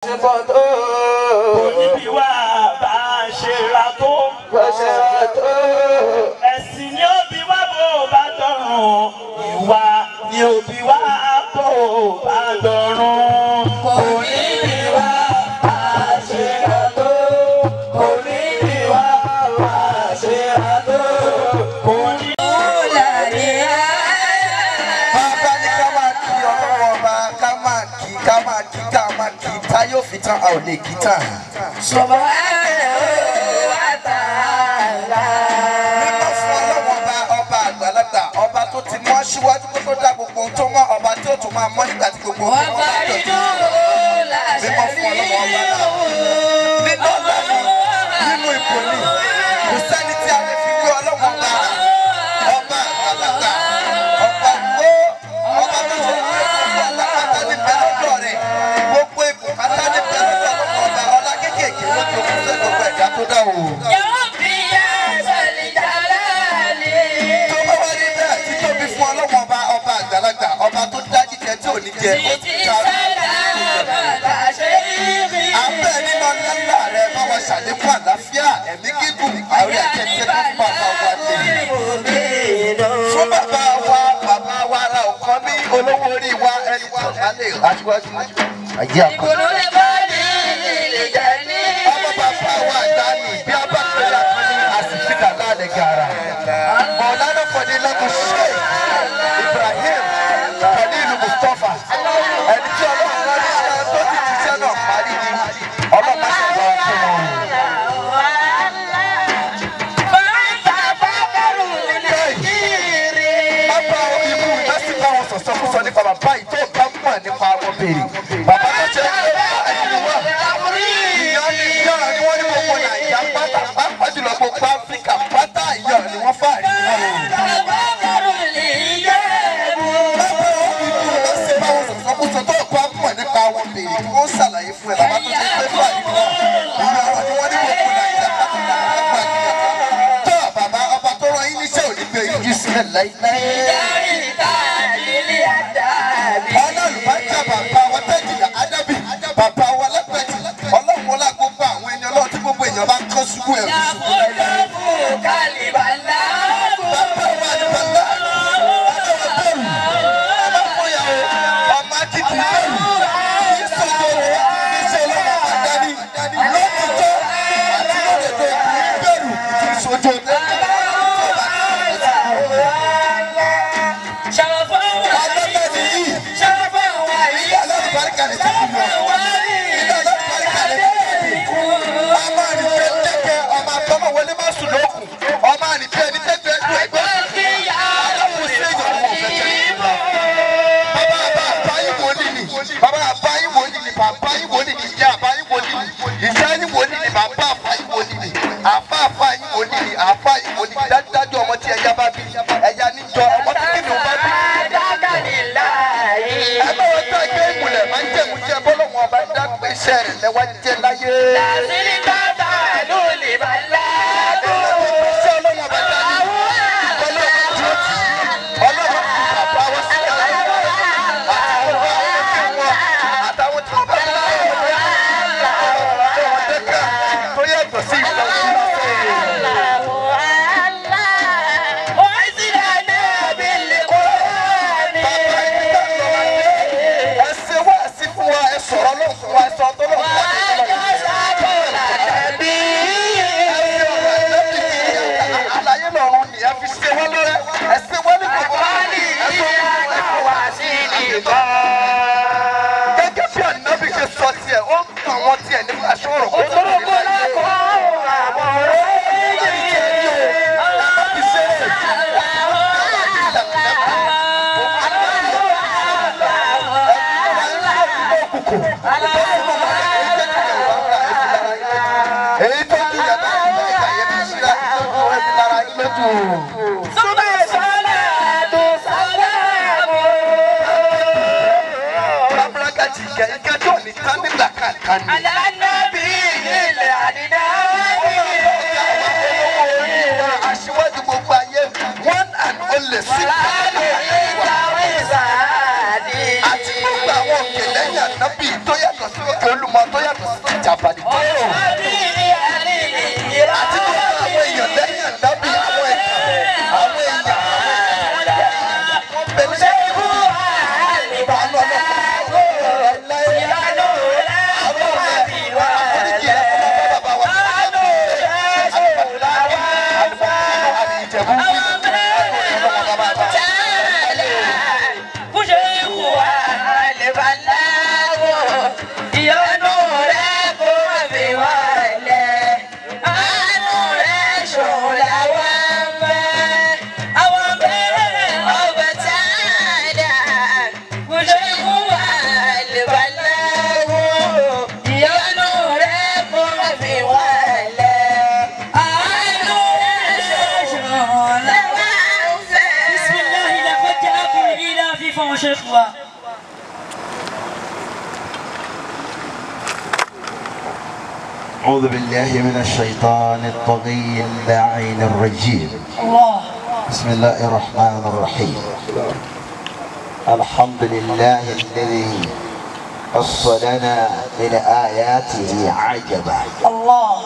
Kò níbi wá bá a ṣe ra tó. Ẹ̀sìn ni ó bí wá bó bá dọ̀run. Ìwà ni ó bí wá bó bá dọ̀run. Kò níbi wá bá a ṣe ra tó. Kò níbi wá bá a ṣe ra tó. Kò ní. Bàbá ní ká máa kí ọlọ́wọ́ ọba, ká máa kí, ká máa kí, ká máa kí, tá yóò fi tán, a ò lè kí tán. Mímọ́ fún ọlọ́wọ́ ọba, ọba àgbàlagbà, ọba tó ti mọ́ síwájú kó tó dá gbogbo ohun tó mọ́, ọba tí ó tún máa mọ́ nígbà tí gbogbo ohun tó mọ́ bá dọ̀tí. Mímọ́ fún ọlọ́wọ́ ọba náà. Nínú ọ̀la ni, nínú ipò ni, kò sẹ́ni tí a lè fi wé ọlọ́wọ́ ọba. Ọba àgbàlagbà, ọba gbó, ọba tó ṣe pé gbogbo ọlá pátá ní bẹ lọ́dọ̀ rẹ̀, gbogbo ipò pátá ní bẹ lọ́dọ̀ ọlọ́wọ́ ọba, ọlá kéékèèké ló ti kún fún gbogbo ẹ̀dá tó dá o. Tó bá wá rí bẹ́ẹ̀, títóbi fún ọlọ́wọ́ ọba, ọba àgbàlagbà, ọba tó dá jíjẹ tí ò ní jẹ, ó ti ta abẹ́ nínú ọlọ́lá rẹ̀ bá wa ṣàlékún àlàáfíà, ẹ̀mí gígùn, àárẹ̀ àjẹjẹ tó fún bàbá wa lè. Fún bàbá wa, bàbá wa ara ọ̀kan ní olówó orí wa, ẹni tó bá lè aṣíwájú. Ayé àkọ́. Ọmọ bàbá wa àgbáni bí a bá pẹ̀lú akọni àsìkò láàlẹ̀ gàrà. Mọ̀lánà Fọdílátù Sheikh Ibrahim Khalilu Mustapha. Ẹni tí Ọlọ́run rán níṣẹ́ tó sì jíṣẹ́ náà parí ni Ọlọ́run má ṣe bá wa fún wọn. Bàbá ikú ìdásí bá wọn sọ̀sọ́kúsọ nípa bàbá yìí tó bá mọ̀ nípa wọn béèrè. Bàbá tó ṣe é ẹni wá. Ìyá ni ìyá ni wọ́n ní gbogbo Nàìjíríà pátá pàápàá jùlọ gbogbo Áfíríkà pátá ìyá ni wọ́n fà rí wọn. Bàbá ikú ìdásí bá wọn sọ̀sọ́kúsọ tó bá mọ̀ nípa wọn béèrè kí wọ́n ṣàlàyé fún ẹ. Bàbá tó ṣe é fà rí wọn. Ìyá ni wọ́n ní gbogbo Nàìjíríà pátá pàápàá jùlọ. Tó bàbá ọba tó rán yín níṣẹ́ ò ní gbé yín sílẹ̀ láíláí. Ọlọ́run bàbá wa tẹ́jìlá Ádábì, bàbá wa lápẹ̀jì, ọlọ́run wọlá gbogbo àwọn ẹni ọlọ́run tí gbogbo èèyàn bá ń kán ṣubú ẹ̀rù ṣubú láíláí. Bàbá wa ní bàbá, bàbá wa bẹ̀rù, ọmọ fọyà o, ọmọ akíkì bẹ̀rù, kì í sọ̀tọ̀ o, kì í ṣe ọlọ́run ọba dání, lótìtọ́ àti lódodo kì í bẹ̀rù, kì í sojo. Ọlọ́lá ni yìí. Ilé alábàárìkà lè ti fún mi. Ilé alábàárìkà lè ti fún mi. Ọmọ ànífẹ́ jẹ́kẹ́, ọmọ àtọ́mọ̀ wọlé má sùn lókun. Ọmọ ànífẹ́ ẹni tẹ́tẹ́ ẹgbẹ́ ẹgbẹ́. Alákòóso èèyàn wọn ò fẹ́ jẹ́. Bàbá àbá yín wòlíì ni. Bàbá àbá yín wòlíì ni. Bàbá yín wòlíì ni. Ìyá àbá yín wòlíì ni. Ìyá yín wòlíì ni. Bàbá àbá yín wòlíì ni. Àfá àfá yín wòlíì ni. Àfá yín wòlíì ni. Dájúdájú ọmọ tí ẹja bá bí. Ẹja níjọ ọmọ tí kìnìún bá bí. Ẹ bá wọn tó ẹgbẹ́ ìmùlẹ̀ máa ń jẹ̀mú jẹ́ bọ́lọ́wọ́n ọba dá pé iṣẹ́ rẹ̀ lẹ́wà jẹ́ láyé. Iṣẹ́ ọlọ́wọ́n ọba dá ní ọlọ́run dúró tì í. Ọlọ́run fi bàbá wọn sílẹ̀ láyé. Àti gbogbo àwọn tí wọn àtàwọn tí wọ́n bá wọn láyé wọn wọn dẹ́ka tó yàtọ̀ sí ìlọ sí Bàbá ibi tá a lọ wá dé, ẹ ṣe wáàsí fún wa, ẹ sọ̀rọ̀ lóhùn fún wa, ẹ sọ tó lóhùn fún wa. Àlàyé lọ́run ni ẹ fi ṣe wọ́n lọ́rẹ́, ẹ ṣe wọ́n ní gbogbo Gẹ́gẹ́ bí ànábì ṣe sọ tiẹ̀, ó ń tàn wọ́n tiẹ̀ nípa aṣọ ọ̀rọ̀ kó tó lè láyé. Èyí tó ju yàtọ̀ ìgbà ìgbà yẹn fi ṣíra lójú ẹbí lára yín lójú. Rábúrágà ti kẹ ike tí ò ní tán nígbà kankan ni. Aṣíwájú gbogbo ayé one and only sí àti gbogbo àwọn òkè lẹ́yìn àti ànábì tó yàtọ̀ sí òkè Olúmọ tó yàtọ̀ sí Ìjàbàdì tó yẹ. Àti gbogbo àwọn èèyàn lẹ́yìn ànábì àwọn èèyàn àwọn èèyàn wọ́n bẹ ní ìbánu أعوذ بالله من الشيطان الطغي اللعين الرجيم. الله. بسم الله الرحمن الرحيم. الحمد لله الذي قص لنا من آياته عجبا. الله.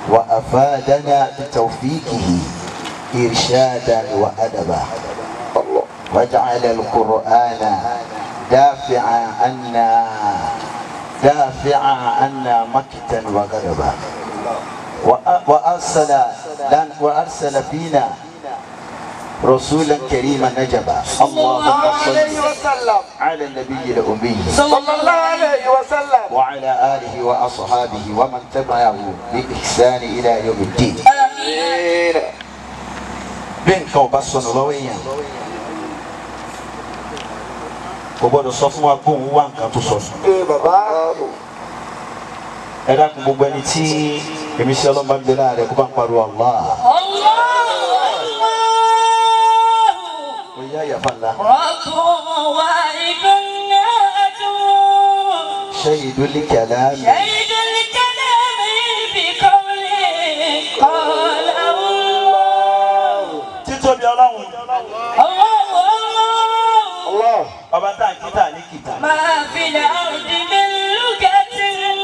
وأفادنا بتوفيقه إرشادا وأدبا. وجعل القرآن دافعا عنا مكتا وغضبا. وأرسل فينا رسولا كريما نجبا. اللهم صل على النبي الأمي صلى الله عليه وسلم وعلى آله وأصحابه ومن تبعه بإحسان إلى يوم الدين. آمين. Bí nǹkan ò bá sọnù lọ́wọ́ èèyàn, kò gbọ́dọ̀ sọ fún wa pé òun wá nǹkan tó sọnù. Ẹ dákun gbogbo ẹni tí èmi sí ọlọ́mọba ń bẹ láàrẹ kó bá ń pariwo Allah. Ó yá ìyàfa ńlá. Shahidul kalami. Shahidul kalami bi qawli qala Allah. Títóbi Ọlọ́run. Ọba tá à ń kíta ní kìtà. Máa fi l'árdi min lugatin.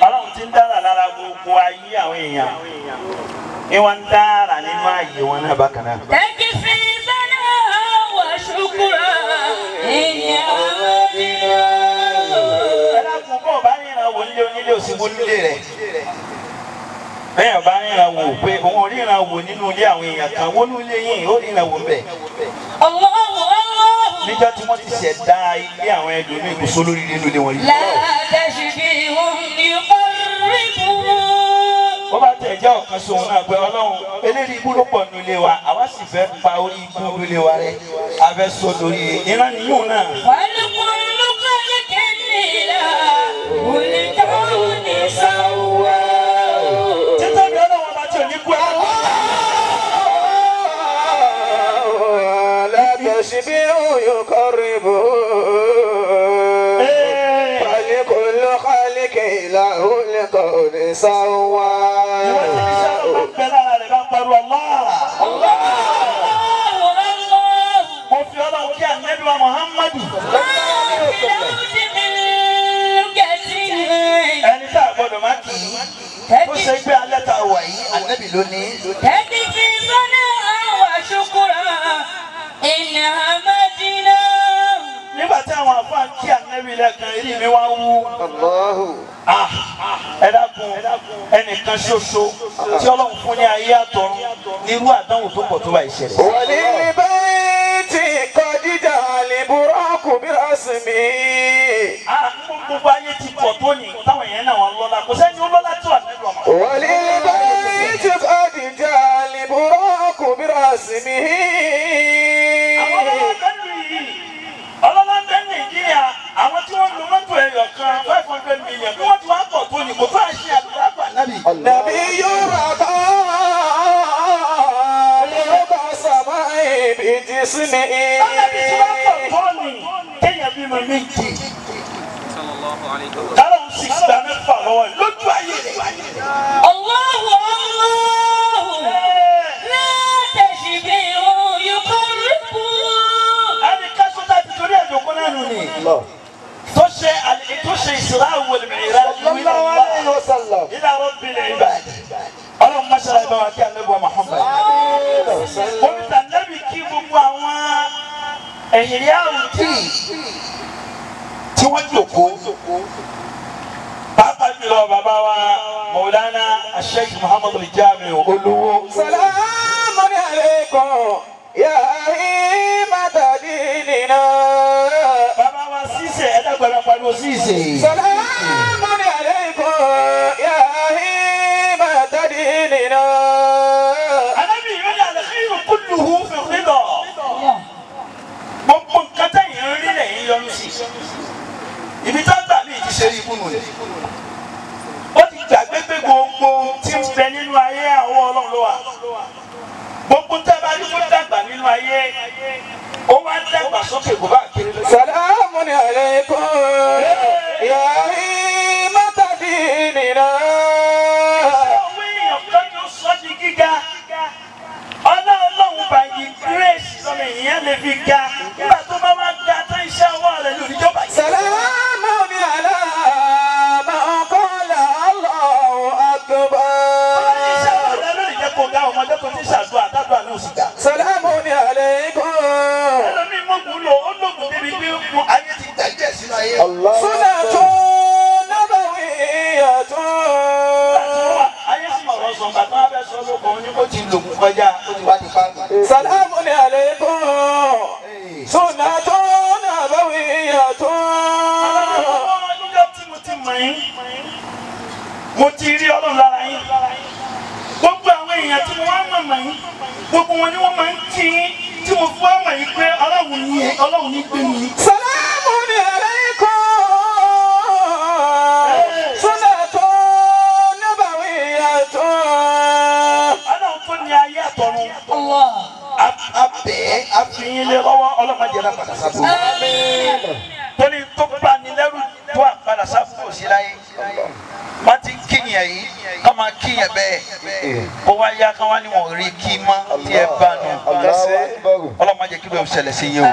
Ọlọ́run ti ń dára lára gbogbo ayé àwọn èèyàn. Ìwọ̀n ń dára nínú ààyè wọn náà bákan náà. Takfi sana wa shukra ìyá àmàdínà. Ẹ dákun bọ́ọ̀ bá ríran wò nílé onílé òsínbó nílé rẹ̀. Bẹ́ẹ̀ bá ríran wò pé òun ò ríran wò nínú ilé àwọn èèyàn kan wọnú ilé yìí ó ríran wò ń bẹ̀. Allahu Allah. Níjọ́ tí wọ́n ti ṣẹ̀dá ilé àwọn ẹlòmíì kò sólórí nínú ilé wọn yìí. La tashbihum yuqarribu. Wọ́n bá tẹ̀ jẹ́ ọ̀kan sóhun náà pé Ọlọ́run eléyìí ibú ló pọ̀ nínú ilé wa àwa sì fẹ́ pa orí ibú nínú ilé wa rẹ̀ a fẹ́ sọ lórí ìran nìyún náà. Wal-kullu khalqin ila al-kawni sawwa. Títóbi Ọlọ́run ọba tí ò ní kú ẹ. تشبيه يقرب فلكل خالق له القول سوى. Mo fi Ọlọ́run kí Ànábì wa Muhammadu. Ẹni tá a gbọ́dọ̀ má kì í. Tó ṣe gbé alẹ́ tá a wà yìí, Ànábì ló ní. Takfi sana wa shukra. Nígbà tí àwọn àfáà kí Ànábì lẹ́kan eré mi wá wú. Ẹ dákun ẹnìkan ṣoṣo tí Ọlọ́run fún ní ayé àtọ̀run nírú àdánwò tó pọ̀ tó bá ìṣẹ̀lẹ̀. Walil-bayti qad ja'ala al-buraqu birasmi. Gbogbo ayé ti pọ̀ tó ní táwọn èèyàn náà wọn lọ́lá kò sẹ́ni ó lọ́lá tó Ànábì ọmọ. Walil-bayti qad ja'ala al-buraqu birasmi. Ọlọ́lá ń bẹ Nàìjíríà àwọn tí wọ́n lu mọ́tò ẹ̀yọ̀ kan 500 million bí wọ́n ti wá pọ̀ tó ní kò tó àṣẹ àdúrà gbà nábì. Nàbí yóò rà bá lọ́ba sàmá ibi jí sí mi. Báyọ̀bí tí wọ́n pọ̀ tó ní kéèyàn bímọ méjì. Kálọ̀ ń sì gba mẹ́fà lọ́wọ́ lójú ayé rẹ̀. Allahu Allahu la tashbihu yuqarribu. Ẹni kásọ́tà ti torí ẹ̀dùn kún náà nù ni. Tó ṣe ṣe Isra wal Mi'raj Sallallahu alayhi wa sallam. ila rabbil ibad. Ọlọ́run mọ́ṣálá ibà wà kí Ànábì wa Muhammad. Omi tànàbì kí gbogbo àwọn ẹ̀yìn àwùjọ tí wọ́n jòkó. Pàápàá jùlọ bàbá wa Mọ̀lánà Sheikh Muhammadu Jamiu Olówó. Salamun alaykum ya a'immata dinina. Bàbá wa Sísè ẹ̀dàgbàdà pariwo Sísè. Salamun alaykum ya a'immata dinina. Ànábì yóò ní al-khayru kulluhu fi rida. Gbogbo nǹkan tẹ̀yìn ń rí lẹ́yìn yọnu sí. Ibi tó gbà mí ti ṣe ibú nù ni. Ó ti gbàgbé pé gbogbo tí ń bẹ nínú ayé àwọn Ọlọ́run ló wà. Gbogbo tá a bá rí kó dàgbà nínú ayé, ó wá dàgbà sókè kó bá kiri lójú. Salamun alaykum ya a'immata dinina. Iṣẹ́ òwe èèyàn kan ni ó sọ di gíga. Ọlọ́run by the grace lọ́mọ èèyàn lè fi ga. Nígbà tó bá wá ga tán iṣẹ́ ọwọ́ rẹ̀ lórí ìjọba yìí. Salamun ala man qala Allahu akbar. Iṣẹ́ ọwọ́ rẹ̀ lórí ìjẹ́ kó ga ọmọdé tó ti ṣàdúrà tádùá náà sì gbà. Salamun alaykum. Ẹlòmíì mọ̀gùn lò ó lògùn débi pé mo ayé ti gbàgbé sínú ayé. Sunnatun nabawiyyatun. Ayé sì mọ̀rọ̀ sọ bàtà wọn fẹ́ sọ lóko ní kó ti lògùn kọjá ó ti wá ti pa. Salamun alaykum. Sunnatun nabawiyyatun. Ọjọ́ tí mo ti mọ̀ yín, mo ti rí Ọlọ́run lára yín. Gbogbo àwọn èèyàn tí mo wá mọ̀ yín, gbogbo wọn ni wọ́n máa ń kí yín tí mo fi wá mọ̀ yín pé Ọlọ́run ní Ọlọ́run ní gbé mi. Salamun alaykum. Sunnatun nabawiyyatun. Ọlọ́run tó ní ayé àtọ̀run. Abẹ́ àfihàn lé lọ́wọ́ Ọlọ́run jẹ́ náà padà sábò. Torí tó bá ní lẹ́rù tó àpadà sábò sí láyé. Wọ́n ti ń kíyàn yìí, ká máa kíyàn bẹ́ẹ̀. Kó wá yá ká wá ní wọ́n rí kí mọ́ tí ẹ bá nù. Ọlọ́run má jẹ́ kí bẹ́ẹ̀ ṣẹlẹ̀ sí yín o.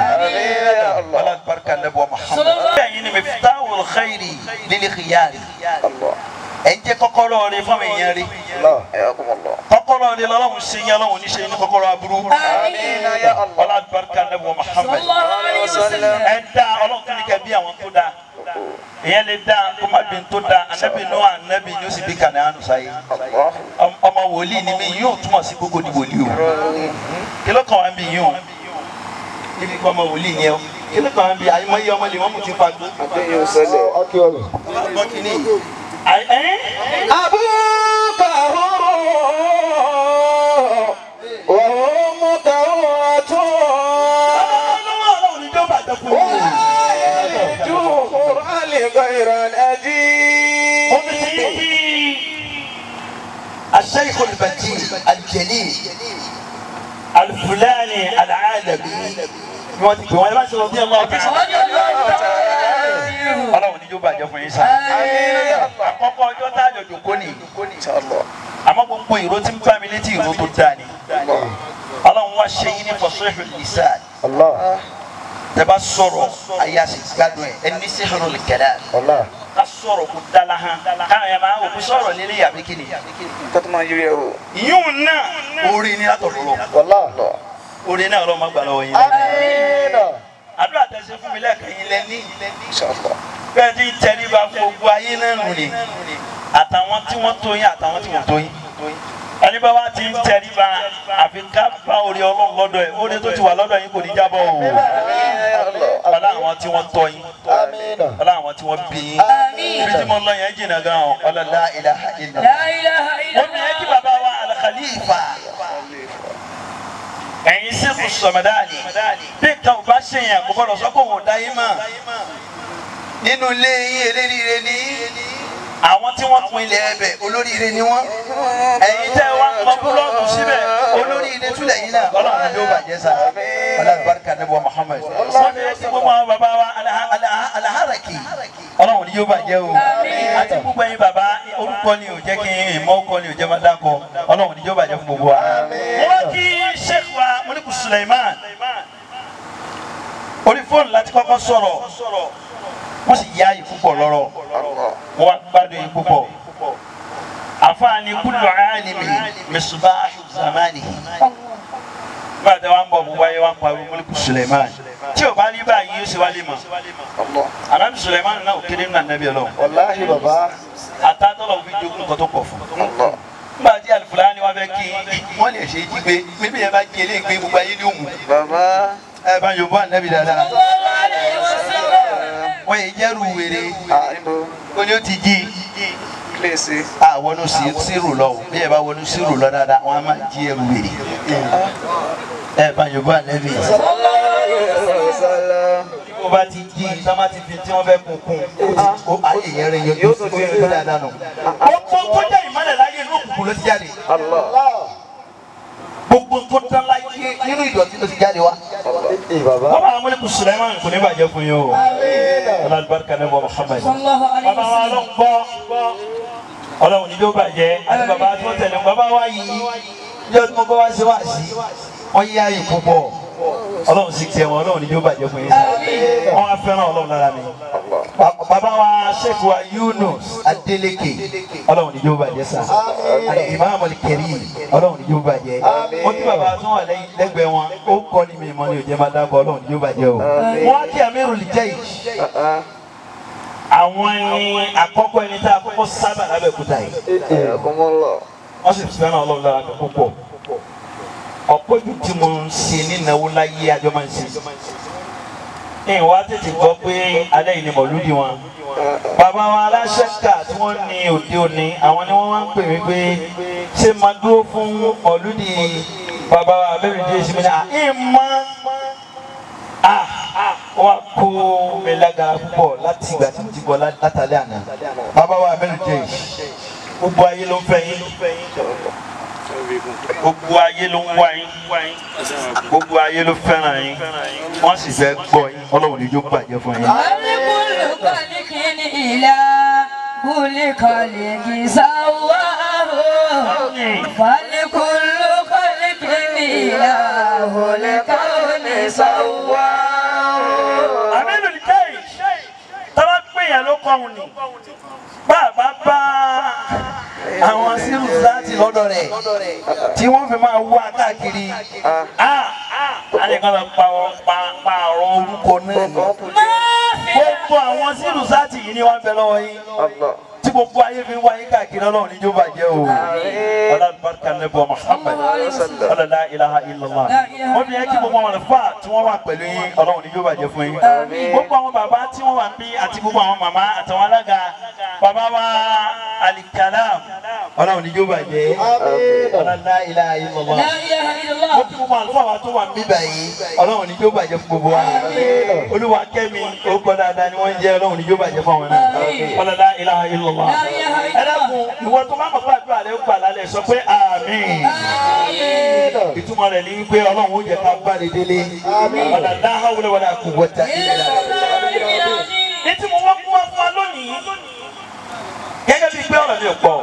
Ọlọ́run barika nẹ́bọ̀ Muhammad. Ẹ̀yin ni miftahul khairi lil khiyari. Ẹ̀ ń jẹ́ kọ́kọ́rọ́ rẹ fún àwọn èèyàn rí. Kọ́kọ́rọ́ rẹ lọ́lọ́run ṣe yín Ọlọ́run oníṣe ní kọ́kọ́rọ́ aburú. Ọlọ́run barika nẹ́bọ̀ Muhammad. Ẹ dá Ọlọ́run tó ní kẹ́ bí àwọn tó dá. Ìyẹn lè dá kó má bí tó dá. Ànábì Nóà ànábì ni ó sì bí Kànáánù sáyé. Ọmọ wòlíì ni mí yóò túmọ̀ sí gbogbo ní wòlíì o. Kí ló kàn wá ń bí yín o? Ibi kọ́ ọmọ wòlíì ni ẹ o. Kí ló kàn wá ń bí àìmọye ọmọ lè wọ́n mú ti fagbó. Ọgbọ́n kìíní. Abuka huru wa ummuka huwatun. Ọlọ́run ní jọba àjọpọ̀. Wala yaliju ghayra al-ajib. الشيخ البتيل الجليل الفلاني العالمي. Ọlọ́run ní yóò bàjẹ́ fún yín sá. Àkọ́kọ́ ọjọ́ tá a jọ jòkó ni. Àmọ́ gbogbo ìró tí ń bá mi létí ìró tó dáa ni. Ọlọ́run wá ṣe yín ní fasihul lisan. Tẹ́ bá sọ̀rọ̀ ayé a sì gbádùn ẹ̀. Ẹni sihrul kalam. Ká sọ̀rọ̀ kó dala hàn. Káwọn yẹn máa wò kó sọ̀rọ̀ lélẹ̀ yàbí kí ni. Ìyún náà orin ni látọ̀rọ̀ lọ. Orin náà Ọlọ́run má gbà lọ́wọ́ yín. Àdúrà tẹ̀sí fún mi lẹ́ẹ̀kan yín lẹ́ní. Bẹ́ẹ̀ ti ń tẹríba fún gbogbo ayé náà nù ni. Àtàwọn tí wọ́n tó yín àtàwọn tí wọ́n tó yín. Ẹni bá wá ti ń tẹríba àfi ká bá orí Ọlọ́run lọ́dọ̀ ẹ̀. Orí tó ti wà lọ́dọ̀ yín kò ní jábọ̀ o. Ọlá àwọn tí wọ́n tọ́ yín. Ọlá àwọn tí wọ́n bí yín. Ibi tí mo lọ yẹn jìnnà gan o. Ọlá la ilaha illallah. Mo bí yẹn kí bàbá wa Al-Khalifa. Ẹ̀yin Sheikh Samadani. Bí nǹkan ò bá ṣe yẹn kò gbọ́dọ̀ sọ pé òun ò dá yín mọ̀. Nínú ilé yín eléríire ni àwọn tí wọ́n pin ilẹ̀ ẹbẹ̀ olóríire ni wọ́n. Ẹ̀yin tẹ́ wá ń kọ́ búlọ́ọ̀kù síbẹ̀ olóríire túlẹ̀ yín náà Ọlọ́run ló bàjẹ́ sá. Ọlọ́run barika nẹ́bọ̀ Muhammad. Wọ́n fi ẹsẹ̀ gbogbo àwọn bàbá wa Alaharaki. Ọlọ́run ni yóò bàjẹ́ o. Àti gbogbo ẹ̀yin bàbá orúkọ ni ò jẹ́ kí n mọ́ orúkọ ni ò jẹ́ máa dákọ. Ọlọ́run ni yóò bàjẹ́ fún gbogbo wa. Mo wá kí Sheikh wa Mọ́líkù Suleiman. Orí fóònù láti kọ́kọ́ sọ̀rọ̀. Wọ́n sì yá yìí púpọ̀ lọ́rọ̀. Wọ́n wá gbádùn yìí púpọ̀. Àfààní kullu alimi misbahu zamanihi. Nígbà tí wọ́n ń bọ̀ gbogbo ayé wọ́n ń pariwo Mọ́líkù Suleiman. Tí o bá ní báyìí yóò ṣe wá lè mọ̀. Ànábì Suleiman náà ò kéré nínú ànábì Ọlọ́run. Wàláhì bàbá. Àtàtọ́lọ̀ fi jogún nǹkan tó pọ̀ fún. Nígbà tí Alifulani wá fẹ́ kí wọ́n lè ṣe jí gbé, bíbí yẹn bá jí eléyìí gbé gbogbo ayé ní òmù. Bàbá. Ẹ bá Yorùbá ànábì dáadáa. Wọ́n yìí jẹ́rù wèrè. Ó ní ó ti jí. A wọnú sírù lọ o, bí ẹ bá wọnú sírù lọ dáadáa, wọ́n á máa jí ẹrù wèrè. Ẹ bá Yorùbá ànábì. Bí o bá ti jí, tá má ti fi tí wọ́n fẹ́ kún kún, ayé yẹn rẹ̀ yọjú sí dáadáa nù. Gbogbo tó jẹ́ ìmọ̀lẹ̀ láyé inú òkùnkùn ló ti jáde. Gbogbo tó tán láyé nínú ìdọ̀tí ló ti jáde wá. Bàbá Amúlẹ́kùn Suleiman kò ní bàjẹ́ fún yín o. Ọlọ́run ní bọ́ Muhammad. Bàbá wa ló ń gbọ́. Ọlọ́run ní ló bàjẹ́. Àti bàbá tí wọ́n tẹ̀lé bàbá wa yìí. Ní ọdún mọ́kọ́ wá sí wá sí. Wọ́n yí ayé púpọ̀. Ọlọ́run sì tẹ̀ wọ́n, Ọlọ́run ní ló bàjẹ́ fún yín. Wọ́n á fẹ́ràn Ọlọ́run lára mi. Bàbá wa Sheikh wa Yunus Adeleke, Ọlọ́run ní yóò bàjẹ́ sá. Al-Imam al-Karim, Ọlọ́run ní yóò bàjẹ́. Wọ́n tí bàbá tó wà lẹ́gbẹ̀ẹ́ wọn, ó kọ́ ní mi mọ́ ní òjẹ́ máa dákọ̀, Ọlọ́run ní yóò bàjẹ́ o. Wọ́n á kí Amirul Jaysh. Àwọn ni àkọ́kọ́ ẹni tá a kọ́kọ́ sábà lábẹ́òkúta yìí. Wọ́n sì fẹ́ràn Ọlọ́run lára mi púpọ̀. Ọ̀pọ̀ ìlú tí mo ń ṣe nínáwó láyé àjọ máa ń ṣe. Ìwà tètè gbọ́ pé alẹ́ yìí ni mọ̀lúdì wọn. Bàbá wa aláṣẹ́kà tí wọ́n ní òde òní, àwọn ni wọ́n wá ń pè mí pé ṣé máa dúró fún mọ̀lúdì bàbá wa abẹ́rẹ́ díẹ̀ sí mi náà. Ìmọ̀ wọ́n kó mi lágara púpọ̀ láti ìgbà tí mo ti gbọ́ látàlẹ́ àná. Bàbá wa abẹ́rẹ́ díẹ̀ gbogbo ayé ló ń fẹ́ yín. Gbogbo ayé ló ń wá yín, gbogbo ayé ló fẹ́ràn yín, wọ́n sì fẹ́ gbọ́ yín, Ọlọ́run ní yóò bàjẹ́ fún yín. Àmínú Jaysh, tọ́lá pè yẹn ló kọ́ òun ni, bàbá bá àwọn sírù láti lọ́dọ̀ rẹ̀ tí wọ́n fi máa wá káàkiri. Àlekàn lọ pa ọ̀rọ̀ orúkọ náà ni. Gbogbo àwọn sírù sáàtì yìí ni wọ́n ń bẹ lọ́wọ́ yín. Tí gbogbo ayé fi ń wáyé káàkiri Ọlọ́run ní yóò bàjẹ́ o. Ọlọ́run barika nẹ́bọ̀ Muhammad. Ọlọ́run la ilaha illallah. Wọ́n fi yẹ kí gbogbo àwọn àlùfáà tí wọ́n wà pẹ̀lú yín Ọlọ́run ní yóò bàjẹ́ fún yín. Gbogbo àwọn bàbá tí wọ́n wà ń bí àti gbogbo àwọn màmá àtàwọn alága bàbá wa Alikalam Ọlọ́run ní yóò bàjẹ́. Ọlọ́run la ilaha illallah. Mo kí gbogbo àlùfáà wa tó wà ń bí báyìí Ọlọ́run ní yóò bàjẹ́ fún gbogbo wa. Olúwa kẹ́mi orúkọ dáadáa ni wọ́n ń jẹ́ Ọlọ́run ní yóò bàjẹ́ fún àwọn náà. Ọlọ́run la ilaha illallah. Ẹ dákun ìwọ tó bá mọ̀ pé àdúrà rẹ gbà lálẹ́ sọ pé àmín. Ìtumọ̀ rẹ̀ ni wípé Ọlọ́run ó jẹ́ ká bá lè délé. Ọ̀là la hawla wala quwwata illa billah. Ní tí mo wọ́n kú wá fún wa lónìí, gẹ́gẹ́ bíi pé ọ̀rọ̀ mi ò pọ̀,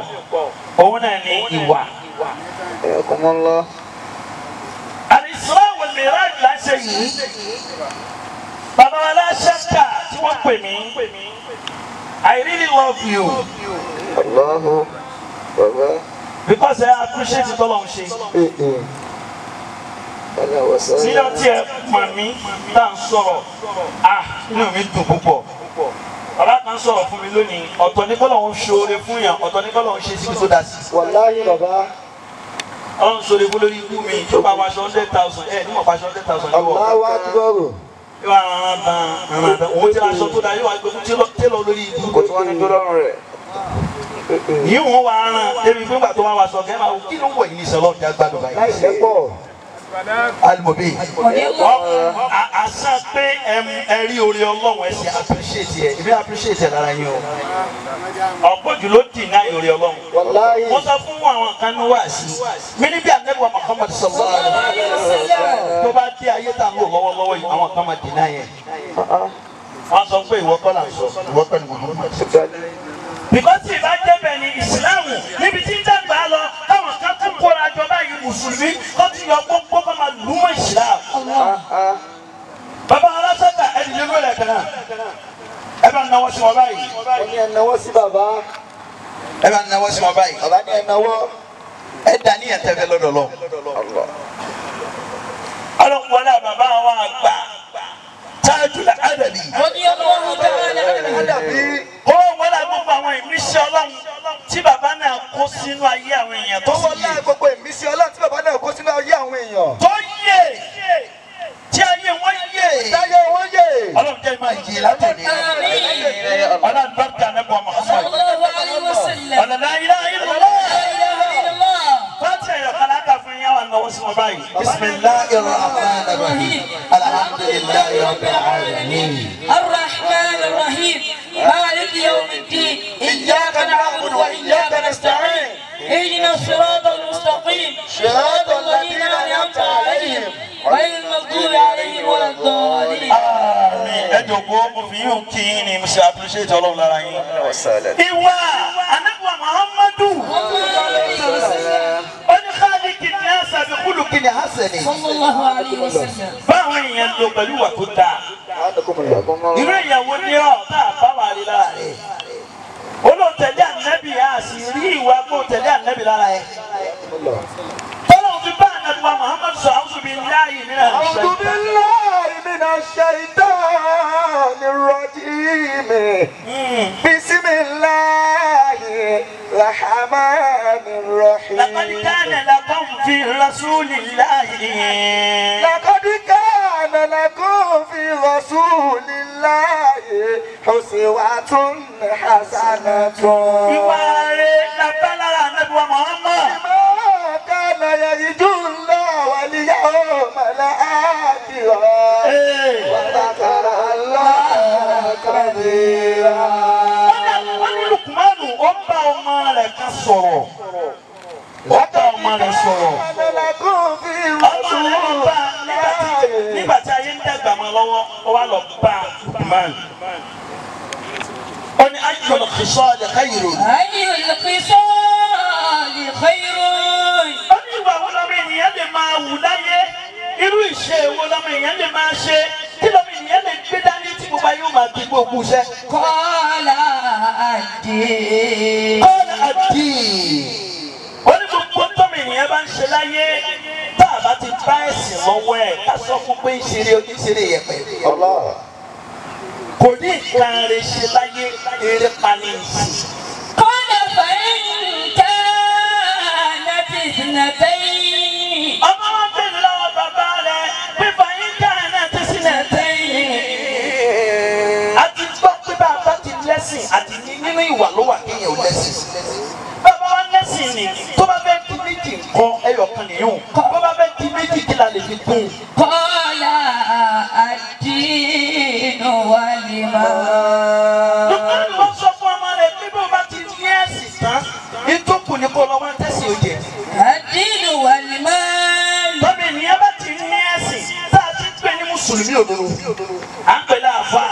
òun náà ní ìwà. Al-Isra wal-Miraj là ń ṣe yìí. Bàbá wa láṣẹ́kà tí wọ́n pè mí. I really love you. Allahu Baba. Because I appreciate it all on she. Níjọ́ tí ẹ mọ̀ mí tá à ń sọ̀rọ̀, inú mi dùn púpọ̀. Bàbá kan sọ̀rọ̀ fún mi lónìí, ọ̀tọ̀ ní kọ́lọ̀ ń ṣoore fún yàn, ọ̀tọ̀ ní kọ́lọ̀ ń ṣe síbi tó dá sí. Wàláhì bàbá. Ọlọ́run ṣoore fún lórí ikú mi tó bá wàṣọ 100,000, ẹ̀ níwọ̀n pàṣọ 100,000 níwọ̀. Allahu Akbar. Yóò wá rán rán tán, òun ti aṣọ tó da yóò wá gbé fún télọ̀ lórí ibú. Kò tí wọ́n ní dúró lọ́rùn rẹ̀. Yìí wọ́n wá rán débi pé ńgbà tó wá wá sọ kẹ́ máa kí ló ń wọ̀ yìí ní sọlọ́ ọ̀dà gbádùn báyìí. Láì sẹ́pọ̀. Alimobi. Àṣà pé ẹ rí orí Ọlọ́run ẹ ṣe appreciate ẹ, èmi appreciate ẹ lára yín o. Ọ̀pọ̀ jù ló dì náà orí Ọlọ́run. Wàláhì. Wọ́n sọ fún àwọn kan ní wáàsí. Mi ní bí Ànábì wa Muhammad sallallahu alaihi wasallam. Tó bá dé ayé tá a ń lò lọ́wọ́lọ́wọ́ yìí, àwọn kan máa dì náà yẹn. Wọ́n sọ pé ìwọ kọ́ là ń sọ, ìwọ kọ́ ni Muhammad. Because tí ìbá jẹ́ bẹ́ẹ̀ ni Ìsìláàmù níbi tí ń dàgbà lọ táwọn kan tún kóra jọ báyìí Mùsùlùmí kó tún yọ gbogbo kó máa lù mọ́ Ìsìláàmù. Bàbá aláṣẹ́ta ẹni lé lórí ẹ̀kan náà. Ẹ Ẹ bá náwó sí wọn báyìí. Ó ní ẹ náwó sí bàbá. Ẹ bá náwó sí wọn báyìí. Bàbá ní ẹ náwó. Ẹ dání ẹ tẹ́fẹ́ lọ́dọ̀ lọ. Ọlọ́run wọlé bàbá wa àgbà Tajul Adabi. Ó wọlé gbogbo àwọn ìmísí Ọlọ́run tí bàbá náà kó sínú ayé àwọn èèyàn tó Ó wọlé gbogbo ìmísí Ọlọ́run tí bàbá náà kó sínú ayé àwọn èèyàn. tó yè tí ayé wọn yè. Táyé wọn yè. Ọlọ́run jẹ́ ìmọ̀ ìjì látòní. Ọlọ́run bá tẹ̀ ẹ́ bọ̀ Muhammad. Ọ̀nà la ilaha illallah. Fatiha yọ kala ka fún yín àwọn náwó sí wọn báyìí. Bismillahir Rahmanir Rahim. Alhamdulillahi Rabbil Alamin. الرحمن الرحيم مالك يوم الدين إياك نعبد وإياك نستعين اهدنا الصراط المستقيم صراط الذين أنعمت عليهم غير المغضوب عليهم ولا الضالين. Àmín. Ẹ jọ̀wọ́ mo fi yín kí yín ni mo ṣe appreciate Ọlọ́run lára yín. Ìwà Ànábì Muhammadu. Ó ní Khaliki ní àṣà bí kúlùkì ní hasani. Sallallahu alayhi wa sallam. Báwọn èèyàn lò pẹ̀lú ìwà tó dáa. Irú ìyàwó ni ọ̀ tá a bá wà rí lára rẹ̀. Olóòtẹ̀lé Ànábì á sì rí ìwà kó tẹ̀lé Ànábì lára ẹ̀. Tọ́lá òfin bá Ànábì wa Muhammad sọ a'udhu billahi minash A'udhu billahi minash shaitanir rajim. Bismillahir rahmanir rahim. Laqad kana lakum fi rasulillahi. Laqad kana lakum fi rasulillahi uswatun hasanatun. Ìwà rẹ̀ la bá lára Ànábì wa Muhammad. Ma kana yarju Allah wal yawmal akhir. Wa dhakara Allah kathira. Wọ́n ní Lukumanu ó bá ọmọ rẹ̀ kan sọ̀rọ̀. Ó bá ọmọ rẹ̀ sọ̀rọ̀. Kana lakum fi Ọmọ rẹ̀ ń bá nígbà tí ayé ń dàgbà mọ́ lọ́wọ́, ó wá lọ bá Lukumanu. Ó ní ayyul khisali khayrun. أي الخصال خير. Ó ní ìwà wo lọ́mọ ènìyàn lè máa wù láyé? Irú ìṣe wo lọ́mọ ènìyàn lè máa ṣe? Kí lọ́mọ ènìyàn lè gbé dání tí gbogbo ayé ó máa di gbogbo iṣẹ́? قال الدين. Qala ad-din. Ó ní gbogbo tọ́mọ ènìyàn bá ń ṣe láyé tá a bá ti bá ẹ̀sìn lọ́wọ́ ẹ̀ ká sọ fún pé ń ṣeré oníṣeré yẹpẹ̀. Allah. Kò ní nǹkan rẹ̀ ṣe láyé eré pani ìsìn. قال فإن كانت اثنتين. Ọmọ wa bèrè lọ́wọ́ bàbá rẹ̀ pípa yín dáná tó sílẹ̀ tẹ́yìn. A ti gbọ́ pé bàbá ti lẹ́sìn àti nínú ìwà ló wà kéèyàn ò lẹ́sìn. Bàbá wa lẹ́sìn ni tó bá fẹ́ di méjì nǹkan ẹyọ kan nìyún. Bó bá fẹ́ di méjì kí la lè fi kún. قال الدين والإيمان. Lùkúrú ló sọ fún ọmọ rẹ̀ pé bó bá ti ní ẹ̀sìn tán, ìtòkù ni kó lọ wá tẹ̀sí òjè. الدين والمال. Tọ́bi ènìyàn bá ti ní ẹ̀sìn tá a ti ń pè ní Mùsùlùmí òdodo. À ń pè láàfà,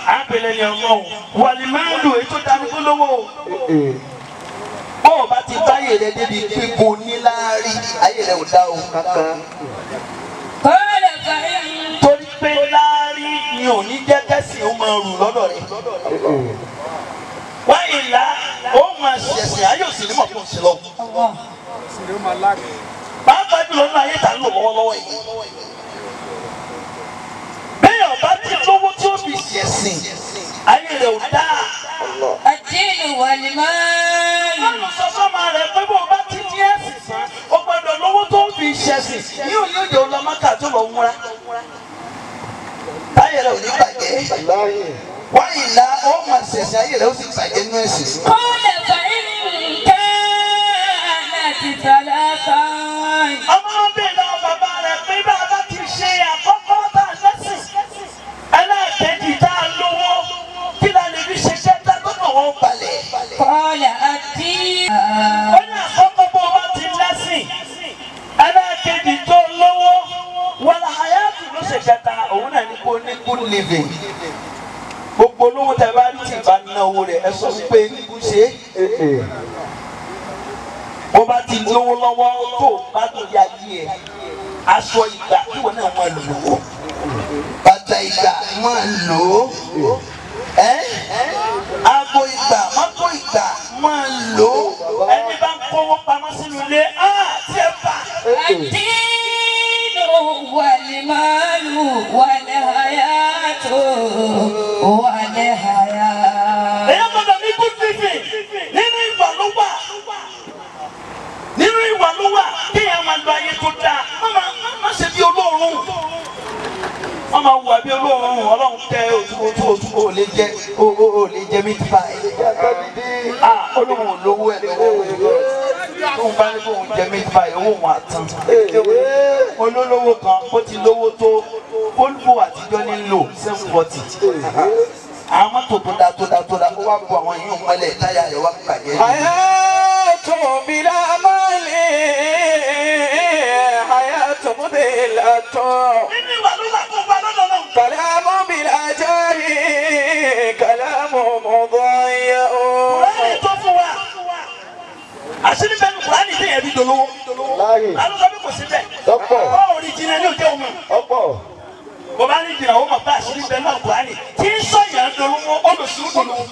à ń pè lẹ́ni ọlọ́run. Wàlímáàlù èyí tó dání kó lówó. Bó o bá ti báyè rẹ débi pé kò ní láárí, ayé rẹ ò dá o. قال فإن Torí pé láárí ni ò ní jẹ́ kẹ́sì ó máa rù lọ́dọ̀ rẹ̀. Wá ìlà ó máa ṣẹ̀ṣẹ̀ ayé òsì ní mọ̀ fún òsì lọ. الله. Pàápàá jùlọ nínú ayé tá ń lò lọ́wọ́lọ́wọ́ yìí. Bẹ́ẹ̀ ọba ti lówó tí ó fi ṣẹ̀sìn, ayé rẹ̀ ò dáa. الدين والمال. Lọ́nà sọ sọ́mọ rẹ̀ pé bó o bá ti ní ẹ̀sìn sàn, o gbọ́dọ̀ lówó tó fi ṣẹ̀sìn. Yóò yóò jẹ́ ọlọ́mọ́kà tó lọ múra. Táyé rẹ̀ ò ní bàjẹ́. Wá ìlà ó máa ṣẹ̀sìn ayé rẹ̀ ó sì bàjẹ́ nínú ẹ̀sìn. قال فإن كانت ثلاثا. Ọmọ wọn bèèrè lọ́wọ́ bàbá rẹ̀ pé bàbá ti ṣe àkọ́kọ́ tá a lẹ́sìn. Ẹlẹ́ẹ̀kejì tá a lówó kí la lè fi ṣiṣẹ́ tá gbọ́dọ̀ wọn balẹ̀. قال الدين. Ó ní àkọ́kọ́ bó o bá ti lẹ́sìn. Ẹlẹ́ẹ̀kejì tó lówó wàlá hayatu ló ṣe kẹta òun náà ní kó ní good living. Gbogbo olówó tẹ bá rí tí ìbá ná owó rẹ̀ ẹ sọ wípé níbu ṣe é. Bó bá ti lówó lọ́wọ́ tó bá tó yá yí ẹ. Aṣọ ìgbà kí wọn náà máa lò ó. Bàtà ìgbà máa lò ó. Aago ìgbà mọ́tò ìgbà máa lò ó. Ẹni bá ń kówó pamọ́ sínú ilé, tí ẹ bá. Ad-dinu wal-malu wal-hayatu wal-hayat. Èyí gbọ́dọ̀ ní good living nínú ìwà ló wà. Nínú ìwà ló wà kéèyàn máa lo ayé tó dáa. Má ṣe bí olóòórùn. Wọ́n máa wùwà bí olóòórùn. Ọlọ́run tẹ Otu o lè jẹ o lè jẹ meat pie. Olóhùn olówó ẹ̀ lọ́wọ́ tóun bá ní kóun jẹ meat pie owó òun àtàn. Olólówó kan ó ti lówó tó Volvo àtijọ́ ní lò 740. Àwọn mọ́tò tó dáa tó dáa tó dáa ó wá bu àwọn yìí mọ́lẹ̀ táyà rẹ̀ wá bàjẹ́. Hayatu bila mali hayatu mudillatu. Nínú ìwà ló wà kó gba lọ́dọ̀ náà. Kalamu bila jari kalamu mudayyi'u. Kùránì tó fún wa. Àṣírí bẹ́ẹ̀ ni Kùránì tẹ̀yẹ̀ bí dolówó. Àlọ́ sọ pé kò sí bẹ́ẹ̀. Ọ̀pọ̀. Ó rí jìnnà ní òjò òun. Ọ̀pọ̀. Bó bá ní jìnnà ó mọ̀ pé àṣírí bẹ́ẹ̀ náà Kùránì tí ń sọ̀yàn dolówó ó lò sí dolówó.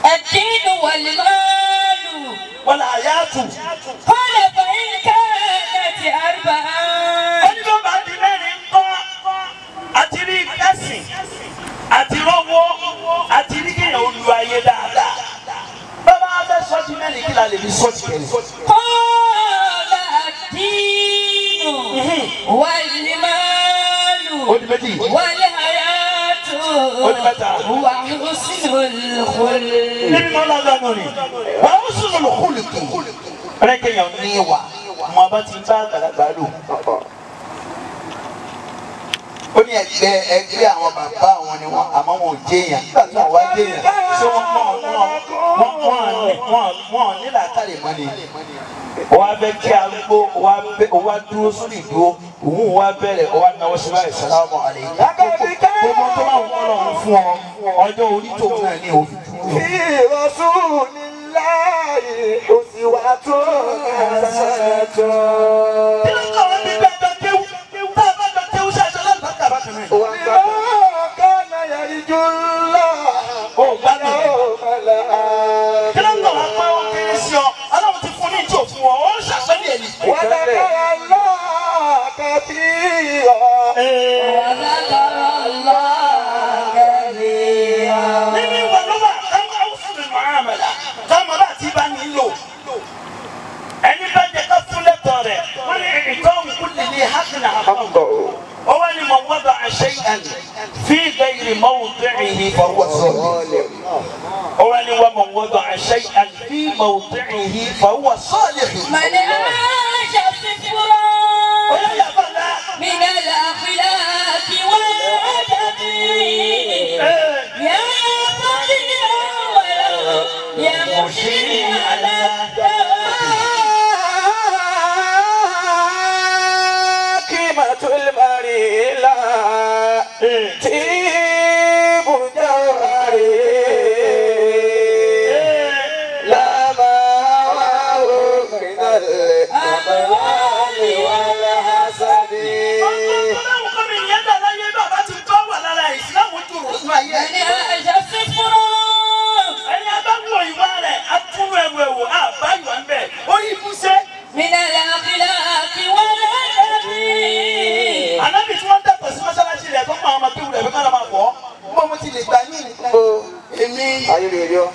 Ad-dinu wal-malu Wal-hayatu. Qala fa in kanat arba'an. Ó ní bó bá di mẹ́rin ńkọ́ àti rí ẹ̀sìn àti rọ́wọ́ àti rí kéèyàn ó lu ayé dáadáa. Bàbá fẹ́ sọ́ọ̀tì mẹ́rin kí la lè fi sọ́ọ̀tì kẹ́lẹ́. Qala ad-dinu wal-malu Ó di méjì. wal-hayatu Ó di mẹ́ta. wa husnul khuluq. Níbi máa lọ́dọ̀ nù ni. Wà á sùn lọ kúlùkù. Rẹ kéèyàn ní ìwà mọ bá ti bá àgbàlagbà lò. Ó ní ẹgbẹ́ àwọn bàbá àwọn ni wọ́n àmọ́ wọn ò jẹ́yàn. Nígbà tí wọ́n wá jẹ́yàn ṣé wọ́n ní làákàrè mọ́ ni. Wọ́n á fẹ́ kí arúgbó wọ́n á dúró sórí ìdúró òun wá bẹ̀rẹ̀ wọ́n á náwó sí báyìí sàlámù aláìkùm. Gbogbo tó bá wọn lọ́run fún ọ ọjọ́ orí tòun náà ní òfin dúró. Fi rasulillahi uswatun hasanatun. Kí ló ń kọ̀ wọ́n bí bẹ́ẹ̀ jọ kéwú? Tá a bá jọ kéwú ṣe aṣọ láti bá kàbá kan náà. Lima kana yarjullaha Ó gbádùn. yawmal akhir. Kí ló ń kọ̀ wọ́n pé wọ́n kéré sí ọ? Ọlọ́run ti fún ní ìjọ fún ọ, ó ń ṣàpẹ́lẹ̀ ẹ̀ ní. Wa dhakara Allaha kathira. Wa dhakara Allaha kathira. Nínú ìwà ló wà, káwọn áwùsùn nínú àmàlà, káwọn bá ti bá ní lò. Ẹni bá jẹ ká fún lẹ́tọ̀ọ́ rẹ̀, wọ́n ní ìtọ́ òkú lè ní hákìnà àpapọ̀. Ó wá ní man wada'a shay'an fi ghayri mawdi'ihi fahuwa zalim. Ó wá ní wa man wada'a shay'an fi mawdi'ihi fahuwa salih. Man 'asha sifran Ó yá yàtọ̀ náà. min al-akhlaqi wal-adabi ya faqira walau yamshi ala Hakimatul marila tibu jawhari la ma'ahu min al-amwali wal hasadi. Ọlọ́run kọ́ mi ìyẹn dà láyé bàbá ti kọ́ wà lára ìsìlámù dùrù nínú ayé. Man 'asha sifran Ẹni abáwọ̀ ìwà rẹ̀ atúrú ẹrù ẹ̀wò àbá ìwà ń bẹ̀. Orí ibùsẹ̀. min al-akhlaqi wal-adabi. Ànábì tí wọ́n dàgbà sí mọ́sálásí rẹ̀ tó pa àwọn ọmọ kéwù rẹ̀ fẹ́ ká lọ máa fọ́. Bó mo ti lè gbà yín èmi Ayé rẹ̀ yọ.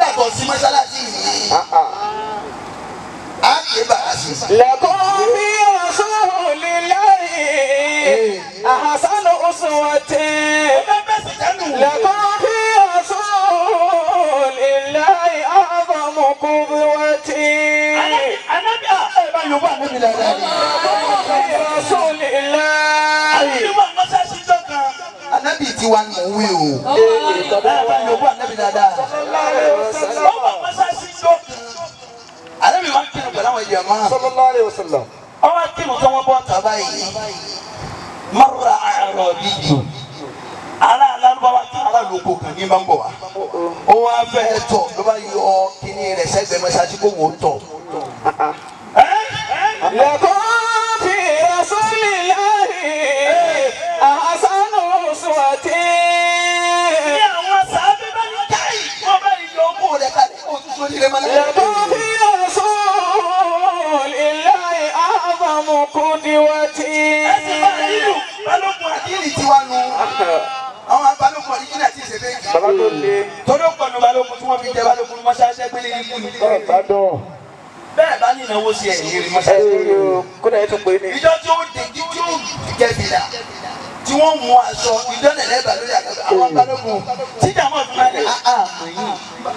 dàgbọ̀ sí mọ́sálásí yìí. Á ké bàrà sí. Lakum fi rasulillahi ahsanu uswatin. Ó fẹ́ bẹ́ẹ̀ sì dánù. Lakum fi rasulillahi a'zamu qudwatin. Ànábì à ẹ bá yorùbá ànábì dáadáa ni. Lakum fi rasulillahi. Ànábì wà mọ́sálásí jọ kan. Ànábì tiwa ni mò ń wí o. Ẹ bá yorùbá ànábì dáadáa. Ó wà mọ́sálásí jọ kan. Ànábì wa ń kírun pẹ̀lú àwọn èèyàn máa. Sallallahu alaihi wasallam. Ọwọ́ kírun tó wọ́n bọ́ Tọ́ báyìí. Marra a'rabiyyu. Ará alárúbáwá tí ará lóko kan ní bá ń bọ̀ wá. Ó wá fẹ́ tọ̀ ló bá yọ kíní rẹ̀ sẹ́gbẹ̀ẹ́ mọ́sálásí kó wò ó tọ̀. Lakum fi rasulillahi ahsanu uswatin. kéré mọ́ láyé. لكم في رسول الله أعظم قدوتي. Ẹ sì máa ríru balógun Àdínì tiwa nu. Àwọn balógun àdínì àti ìṣẹ̀fẹ̀. Bàbá tó le. Torí ó pọ̀nù balógun tí wọ́n fi jẹ balógun ní mọ́ṣáláṣí pélé ikú ni. Ìbàdàn. Bẹ́ẹ̀ bá ní ìnáwó sí ẹ̀yìn rí Ẹ mọ́ṣáláṣí. rí o, kódà ẹ tún pè é ní. Ìjọ tí ó dé tí ó jẹ fìlà tí wọ́n mú aṣọ ìdánilẹ̀ lẹ́bàá lórí àgbàdo àwọn balógun Tíjà mọ̀ fún mi. àmọ̀ yìí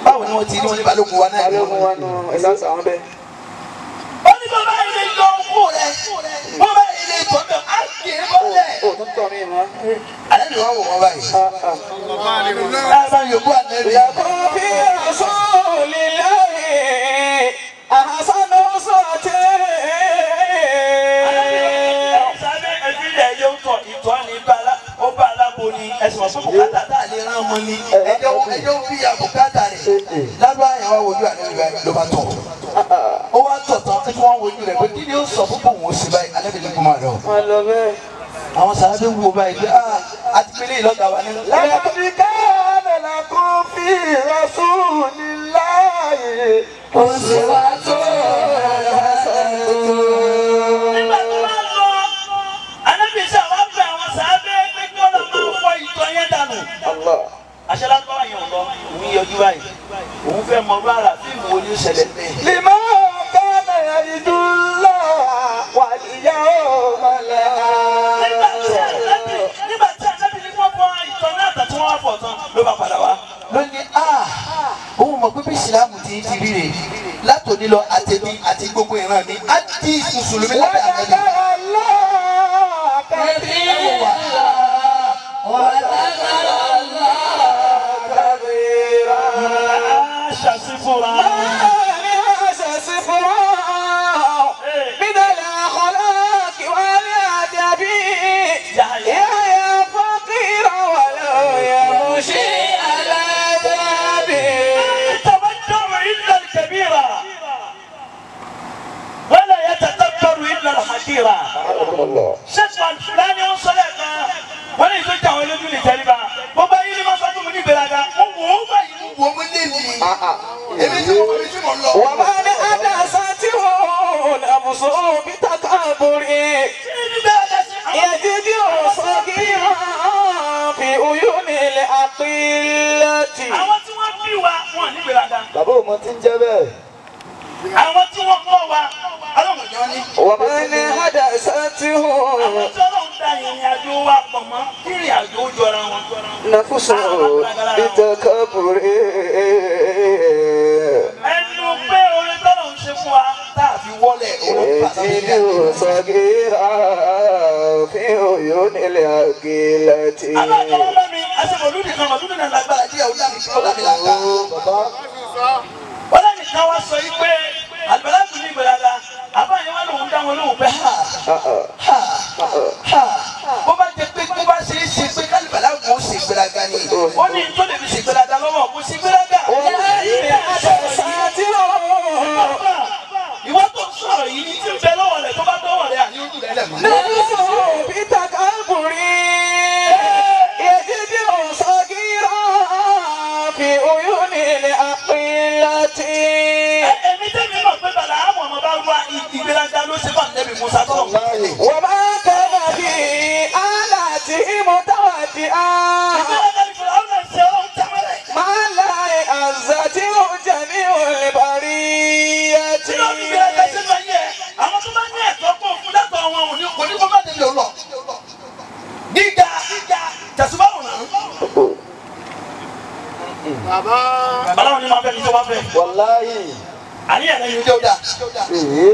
báwo ni wọ́n ti ní wọ́n ní balógun wa náà. Balógun wa nù ẹ̀sán àwọn bẹ́ẹ̀. Ó ní bàbá ilé lọ kú rẹ̀. Bàbá ilé tọ́ bẹ̀ á kì í bọ́lẹ̀. O tún tọ̀ mí mọ́. Alẹ́ ni wọ́n wò wọ́n báyìí. Ẹ bá yòókù ànẹ́bí. لكم في رسول الله أحسن أسوة. Sábẹ́ ẹbílẹ̀ yóò tọ̀ ìtọ́ ní bala ó bá alábo ni ẹ̀sùn ọ̀sán bùkátà tá a lè rán ọmọ ni. Ẹjọ́ ẹjọ́ bí àbùkátà rẹ̀ lábẹ́ àyàn wá wojú ànẹ́bí báyìí ló bá tọ̀. Ó wá tọ̀ tán tí wọ́n wojú rẹ̀ pé kí ni ó sọ fún bòun ó sì báyìí ànẹ́bí ní kó máa lọ. Wọ́n lọ bẹ́ẹ̀. Àwọn sàábé wo báyìí pé àti pélé ìlọ́gà wa ní. لقد كان لكم في رسول الله أسوة حسنة. Nígbà tó bá lọ, ànábì sọ wá bẹ àwọn sàábé pé kí wọ́n lọ máa fọ ìtọ̀ yẹn dànù. الله. Àṣẹ lágbára yẹn ò lọ, òun yọjú báyìí. Òun fẹ́ mọ rárá fíìmù wo ni ó ṣẹlẹ̀ bẹ́ẹ̀. لمن كان يرجو الله واليوم Nígbà tí الآخر. ànábì nígbà tí ànábì ní wọ́n fọ ìtọ̀ náà tàbí wọ́n wá fọ̀ tán ló bá padà wá. Ló ní a òun mọ̀ pé bí ìsìlámù ti ti rí rè látòní lọ àtẹ̀mí àti gbogbo ìran mi á di mùsùlùmí lábẹ́ ànábì. وذكر الله كثيرا. وذكر الله كثيرا. Aṣàṣìfúnra. من الأخلاق والأدب يا فقير ولو يمشي على ذهب. يتوجع إلا الكبيرة ولا يتدبر إلا الحقيرة. Ṣé Fúlàní ó ń sọ lẹ́ẹ̀kan? Wọ́n ní ìtọ́jú àwọn olójú ní ìtẹríba. Gbogbo ayé ni wọ́n sọ fún mi ní ìgbéraga. Mo wò ó báyìí. Wo mo lé mi. Èmi tí mo mọ ibi tí mo lọ. ومن أدسته نفسه بتكبر Kí ni ìgbéraga ṣe? يجد صغيرا في عيون الأقلة. Àwọn tí wọ́n bí wa wọn ní ìgbéraga. Bàbá ò mọ tí ń jẹ́ bẹ́ẹ̀. Àwọn tí wọ́n kọ́ wa ọlọ́run jọ ní. ومن حدثته Àwọn tí ọlọ́run da ìrìn àjò wa pọ̀ mọ́ kí ìrìn àjò ó jọra wọn. نفسه بتكبر Ẹnu pé orin tọ́lọ̀ ń ṣe fún wa. Tá a fi wọlé òun pàṣẹ. يجد صغيرا في عيون الأقلة. Aláàbọ̀ wọn bá mi, àṣẹ mọ̀lúdì kan mọ̀lúdì náà lágbára Díẹ̀ ó dàbí ó dàbí làkà. Bàbá Wọ́n lẹ́nu kan wá sọ yìí pé àlùbálàkù ní ìgbéraga, àbá yẹn wá lòun dá wọn lóhùn pé ha Ha ha bó bá jẹ pé bó bá ṣe é ṣe pé kálíbàlà kò ṣe ìgbéraga ni. ó ní tó lè fi ṣègbéraga lọ́wọ́ kò sí gbéraga. ومن حدثته Ìwọ tó ń sọ̀rọ̀ yìí tí ń bẹ lọ́wọ́ rẹ̀ tó bá dọ́wọ́ rẹ̀ àní ojú rẹ̀ lẹ̀ mọ́. نفسه بتكبر يجد صغيرا في عيون الأقلة. Èmi tẹ́mi mọ̀ pé bàlá àmọ̀ ọmọ bá wá ìgbéraga ló ṣe fún àtẹ́bí Musa tó ń láàyè. وما كان في آلاته متودئا Ìgbéraga ni Fìràwọ̀n náà ṣe ọlọ́run tẹ́mọ́lẹ̀. ما لا عزته جميع البرية. Tí ló fi ìgbéraga ṣe máa yẹ, àwọn tó bá ní ẹ̀tọ́ kó fún látọ̀ wọn ò ní Kò ní kó má débi òun lọ. gíga tẹ̀sùbá òun náà. Bàbá wọn ni máa fẹ́ ní tó bá fẹ́. Wàláyì. Àníyàn lẹ́yìn Ìjọ dà. Èé.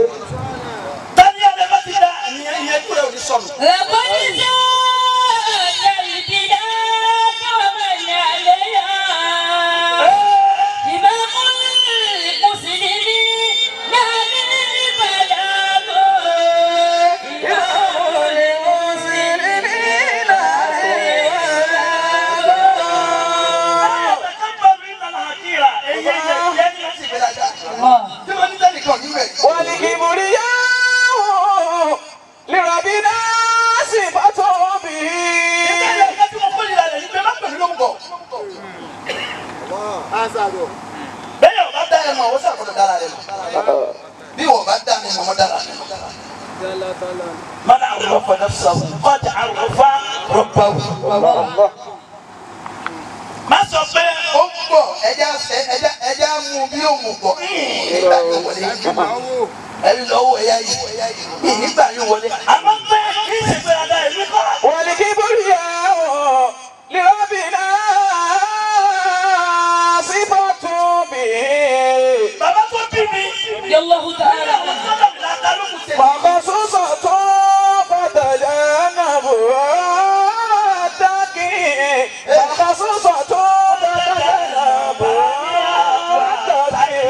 Tani yẹn bá ti da ìyẹn ìyẹn Kúrẹ́ ò ní sọnù. لقد جاء البلاد ومن عليها إمام المسلمين من البلاغ إمام المسلمين yatakabaru illa al-hakira. Èyí ẹ̀yẹ ìyẹn ni. Ìgbéraga. Tí wọ́n ní tẹ́nìkan ní rẹ̀. والكبرياء لربنا صفة به. Ìbéèrè ẹ̀ka tí mo kórìíra rẹ̀ ni pé má pẹ̀lú ló ń bọ̀. Bẹ́ẹ̀ ọ̀bá da ẹ mọ̀, ó ṣàkóso dára rẹ mọ̀. Bí wọ́n bá dá mi mọ̀, mo dára mi mọ̀. Man arrafa nafsahu qad arrafa rabbahu. Má sọ pé ó ń bọ̀ ẹja mú bí òun bọ̀ nígbà yóò wọlé. Ẹ lọ́wọ́ ẹ̀yà yìí nígbà yóò wọlé. Àmọ́ pé kí n sì pé ada ìlú kọ́. والكبرياء لربنا صفة به. Bàbá tó bí mi. رضي الله تعالى عنه. وخصوصة فتجنبها واتقي. وخصوصة فتجنبها واتقي.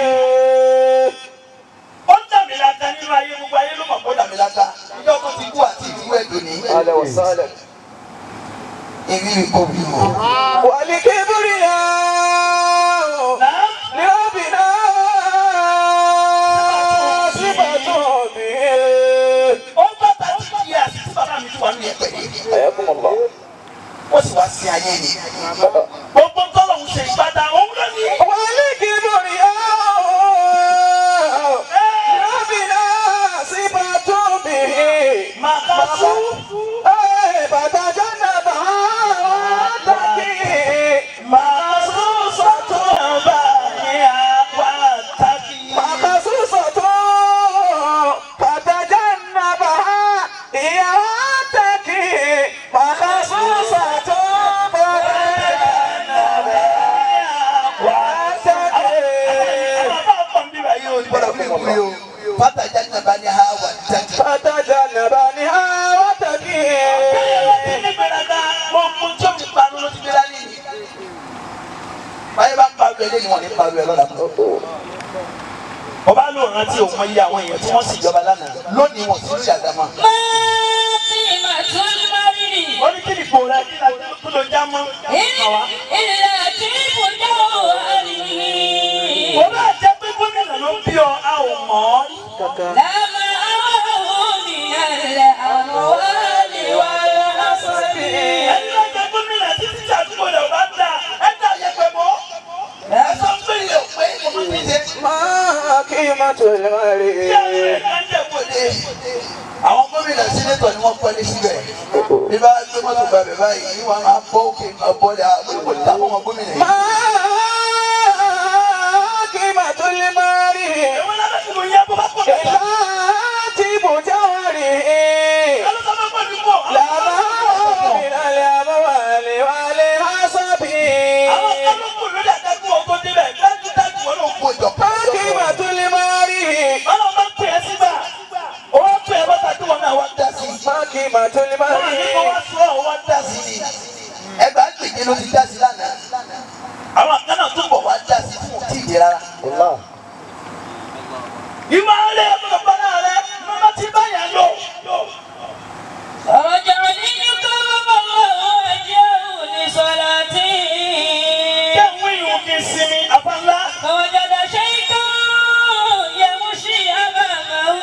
Ó ń dàmí láta nínú ayé gbogbo ayé ló mọ̀ Ó dàmí láta. Ìjọ tó ti kú àti ìlú ẹ̀dùn ní. أهلا وسهلا. Ìrírí kò bí o. والكبرياء لربنا صفة به. Ó ń bàtà tí kì í àti tí bàbá mi ti wà nínú Ẹ̀pẹ̀ yìí. حياكم الله. Wọ́n sì wá sí ayé ni. Gbogbo tọ́lọ̀ ń ṣe ìpadà òun ló ní. والكبرياء لربنا صفة به. Màkàsú. فتجنبها واتقي. Màkàsú sọ̀tún bá ní àwa tàbí. مخصوصة فتجنبها واتقي. مخصوصة فتجنبها واتقي. Àwọn bàbá ń bí báyìí o. Gbọ́dọ̀ fi wúri o. Fatajà nàbà ni ha wà tẹ́tí. فتجنبها واتقي. Gbogbo tí o ti parun ló ti Ti gbé lálẹ́ yìí. Báyọ̀ bá ń pariwo eléyìí wọ̀n ní pariwo ẹ lọ́la mọ́. Ọba ló rántí òun iye àwọn èèyàn tí wọ́n sì jọba lánàá. Lónìí wọ̀n sí lórí àdámà. ما قيمة المرء Wọ́n ní kí ni ipò rẹ kí ni kí ló já mọ́? إلا طيب جوهره. Wọ́n bá jẹ́ pé gómìnà ló bí ọ, a ò mọ̀ ọ́ rí. لا ما أراه من الأموال والحسب. Ẹni ló jẹ gómìnà títí tí àdúgbò rẹ̀ ò bá dà, ẹ dà yẹpẹ̀ mọ́. Ẹ sọ pé ilé ò pé mo máa ń ṣe. ما قيمة المرء. Tí àwọn èèyàn ń jẹ̀ wò Òde àwọn gómìnà sínétọ̀ ni wọ́n kọ́lé síbẹ̀. Bí bá gbé mọ́tò gba bẹ̀ báyìí, wọ́n máa bọ́ òkè máa bọ́lẹ̀ àwọn kò dá fún wọn gómìnà yìí. ما قيمة المرء. Èwo lábẹ́ tí mo yẹ bó bá pọ̀ bàtà. إلا طيب جوهره. Ẹ ló sọ fún mi pọ̀. لا ما من الأموال والحسب. Àwọn kan ló kù lórí àtẹ́kùn ọkọ̀ débẹ̀, dájúdájú wọn ló kú ìjọ. ما قيمة المرء. Ọlọ́run bá pè é sígbà. Ó wá pè é bọ́ta tí wọn náà wá dá sí. ما قيمة Wọ́n á ní kó المرء. wá sọ ọ́ wá dá sí ni. Ẹgbàá gbèjé ló ti dá sí lánàá. Àwọn kan náà tún Túbọ̀ wá dá sí fún òtí ìdí rárá. الله. Ìwà rẹ̀ ọ̀gbọ̀n bọ́lá rẹ̀ mọ́mọ́ ti bá yàn lò. رجع ليكرم الله وجهه لصلاته. Kẹ́hìn ìhùn kì í sinmi àbá ńlá. فوجد شيئا يمشي أمامه.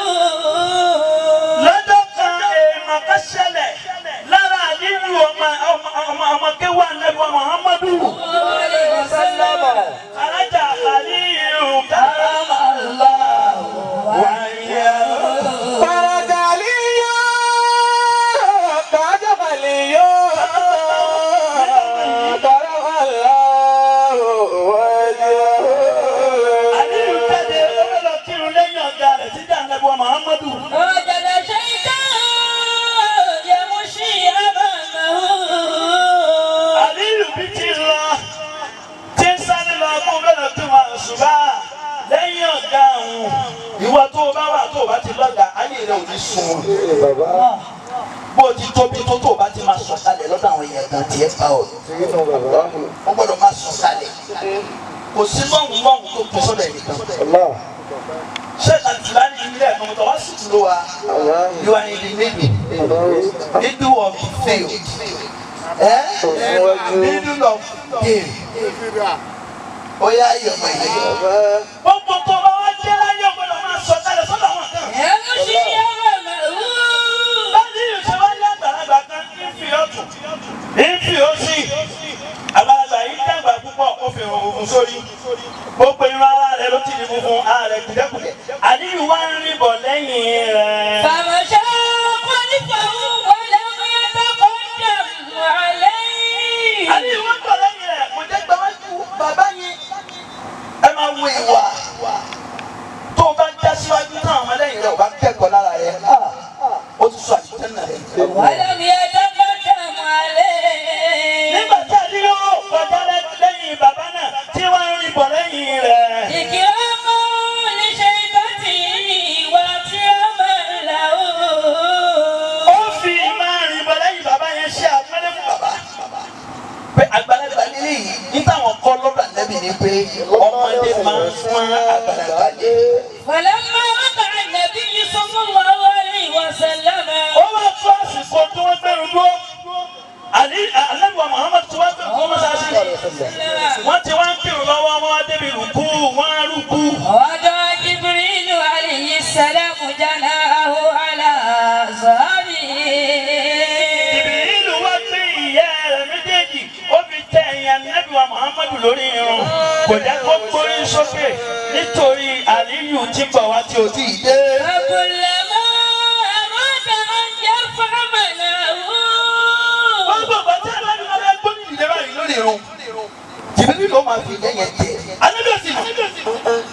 Lọ́jọ́ kan èèmọ̀ kan ṣẹlẹ̀ lára àdínú ọmọ ọmọ ọmọ kéwà nẹ́bí Muhammadu. صلى الله عليه وسلم. Alájà Aliyu Karamallahu wáyé. فرج علي فرج علي كرم الله وجهه. Aliyu jáde ó fẹ́ lọ kírun lẹ́yìn ọ̀gá rẹ̀ sí Nẹ́bí Muhammadu. فوجد شيئا يمشي أمامه. Aliyu bí ti lọ tí ń sáré lọ kó bẹ́ẹ̀ tó máa ṣùgbọ́n lẹ́yìn ọ̀gá òun ìwọ tó o bá wà tó o bá ti lọ́gà ayé rẹ ò ní sun Ee bàbá. bó o ti tóbi tó tó o bá ti máa sọ̀ Sọ̀kalẹ̀ lọ́dọ̀ àwọn èèyàn kan tiẹ̀ bá ọ̀. Sínú bàbá. Ó gbọ́dọ̀ máa sọ̀kalẹ̀. Kò sí mọ̀hún mọ̀hún tó kún sọ́dọ̀ ẹnìkan. Allah. Ṣé àtìláni ilé ẹ̀kọ́ mọ́tò wá sí Ló wa Allah. you are in the middle. Middle of the field. Eh? Òsínwájú. Middle of game. Ó yá ayọ̀ mọ̀ ìlú. Bàbá. Gbogbo tó o bá wá jẹ́ láyé o gbọ́dọ̀ máa sọ̀ kalẹ̀ sọ́dọ̀ àwọn kan. يمشي أمامه. Báyìí ìṣe wá ní àgbàlagbà kan ń fi ọ̀tún ń fi òsì àgbàlagbà yìí dàgbà púpọ̀ ó fi fi irun funfun sórí. Gbogbo irun ara rẹ̀ ló ti di funfun, ara rẹ̀ kùdẹ́kùdẹ́. Àlíyù wá ń rìn bọ̀ lẹ́yìn rẹ̀. فمشى خلفه ولم يتقدم عليه. Àlíyù wá ń bọ̀ lẹ́yìn rẹ̀, kò jẹ́ gbáwájú bàbá yẹn. Ẹ máa wo ìwà tó o bá já síwájú náà àwọn ẹlẹ́yìn rẹ̀ ò bá kẹ́kọ̀ọ́ lára rẹ̀. Ó ti sọ àlùjánnà rẹ̀. ولم يتقدم عليه. Nígbà tí Àlíyù kọjá lẹ́yìn bàbá náà tí wọ́n ń rìn bọ̀ lẹ́yìn rẹ̀. إكراما لشيبته واحتراما له. Ó fi máa rìn bọ̀ lẹ́yìn bàbá yẹn ṣe àpẹẹrẹ fún bàbá. Pé àgbàlagbà nílé yìí ní táwọn kọ́ lọ́dọ̀ ànábì ni pé ọmọdé máa ń fún àgbàlagbà lé. فلما رفع النبي صلى الله عليه وسلم Ó wá tó àsìkò tí wọ́n gbẹ̀rù dúró. Ànábì wa Muhammad tí wọ́n gbẹ̀rù dúró mọ́sáàsì. Wọ́n ti wá ń kírun lọ́wọ́ wọn wá débi rùkú wọ́n á rùkú. وضع جبريل عليه السلام جناحه على ظهره. Jìbìrìlù wá gbé ìyẹ́ rẹ̀ méjèèjì ó fi tẹ ẹ̀yìn Ànábì wa Muhammadu lórí irun. Kò jẹ́ kó gbórí sókè nítorí Àlíyù tí ń bọ̀ wá tí ò tí ì dé. فكلما أراد أن يرفع مناه Gbogbo ìgbà tí Ànábì wa bá gbórí ìdílé báyìí lórí irun. Jìbìrìlù ló máa fi ìyẹ́ yẹn tẹ̀. Ànábì ò sì mọ̀.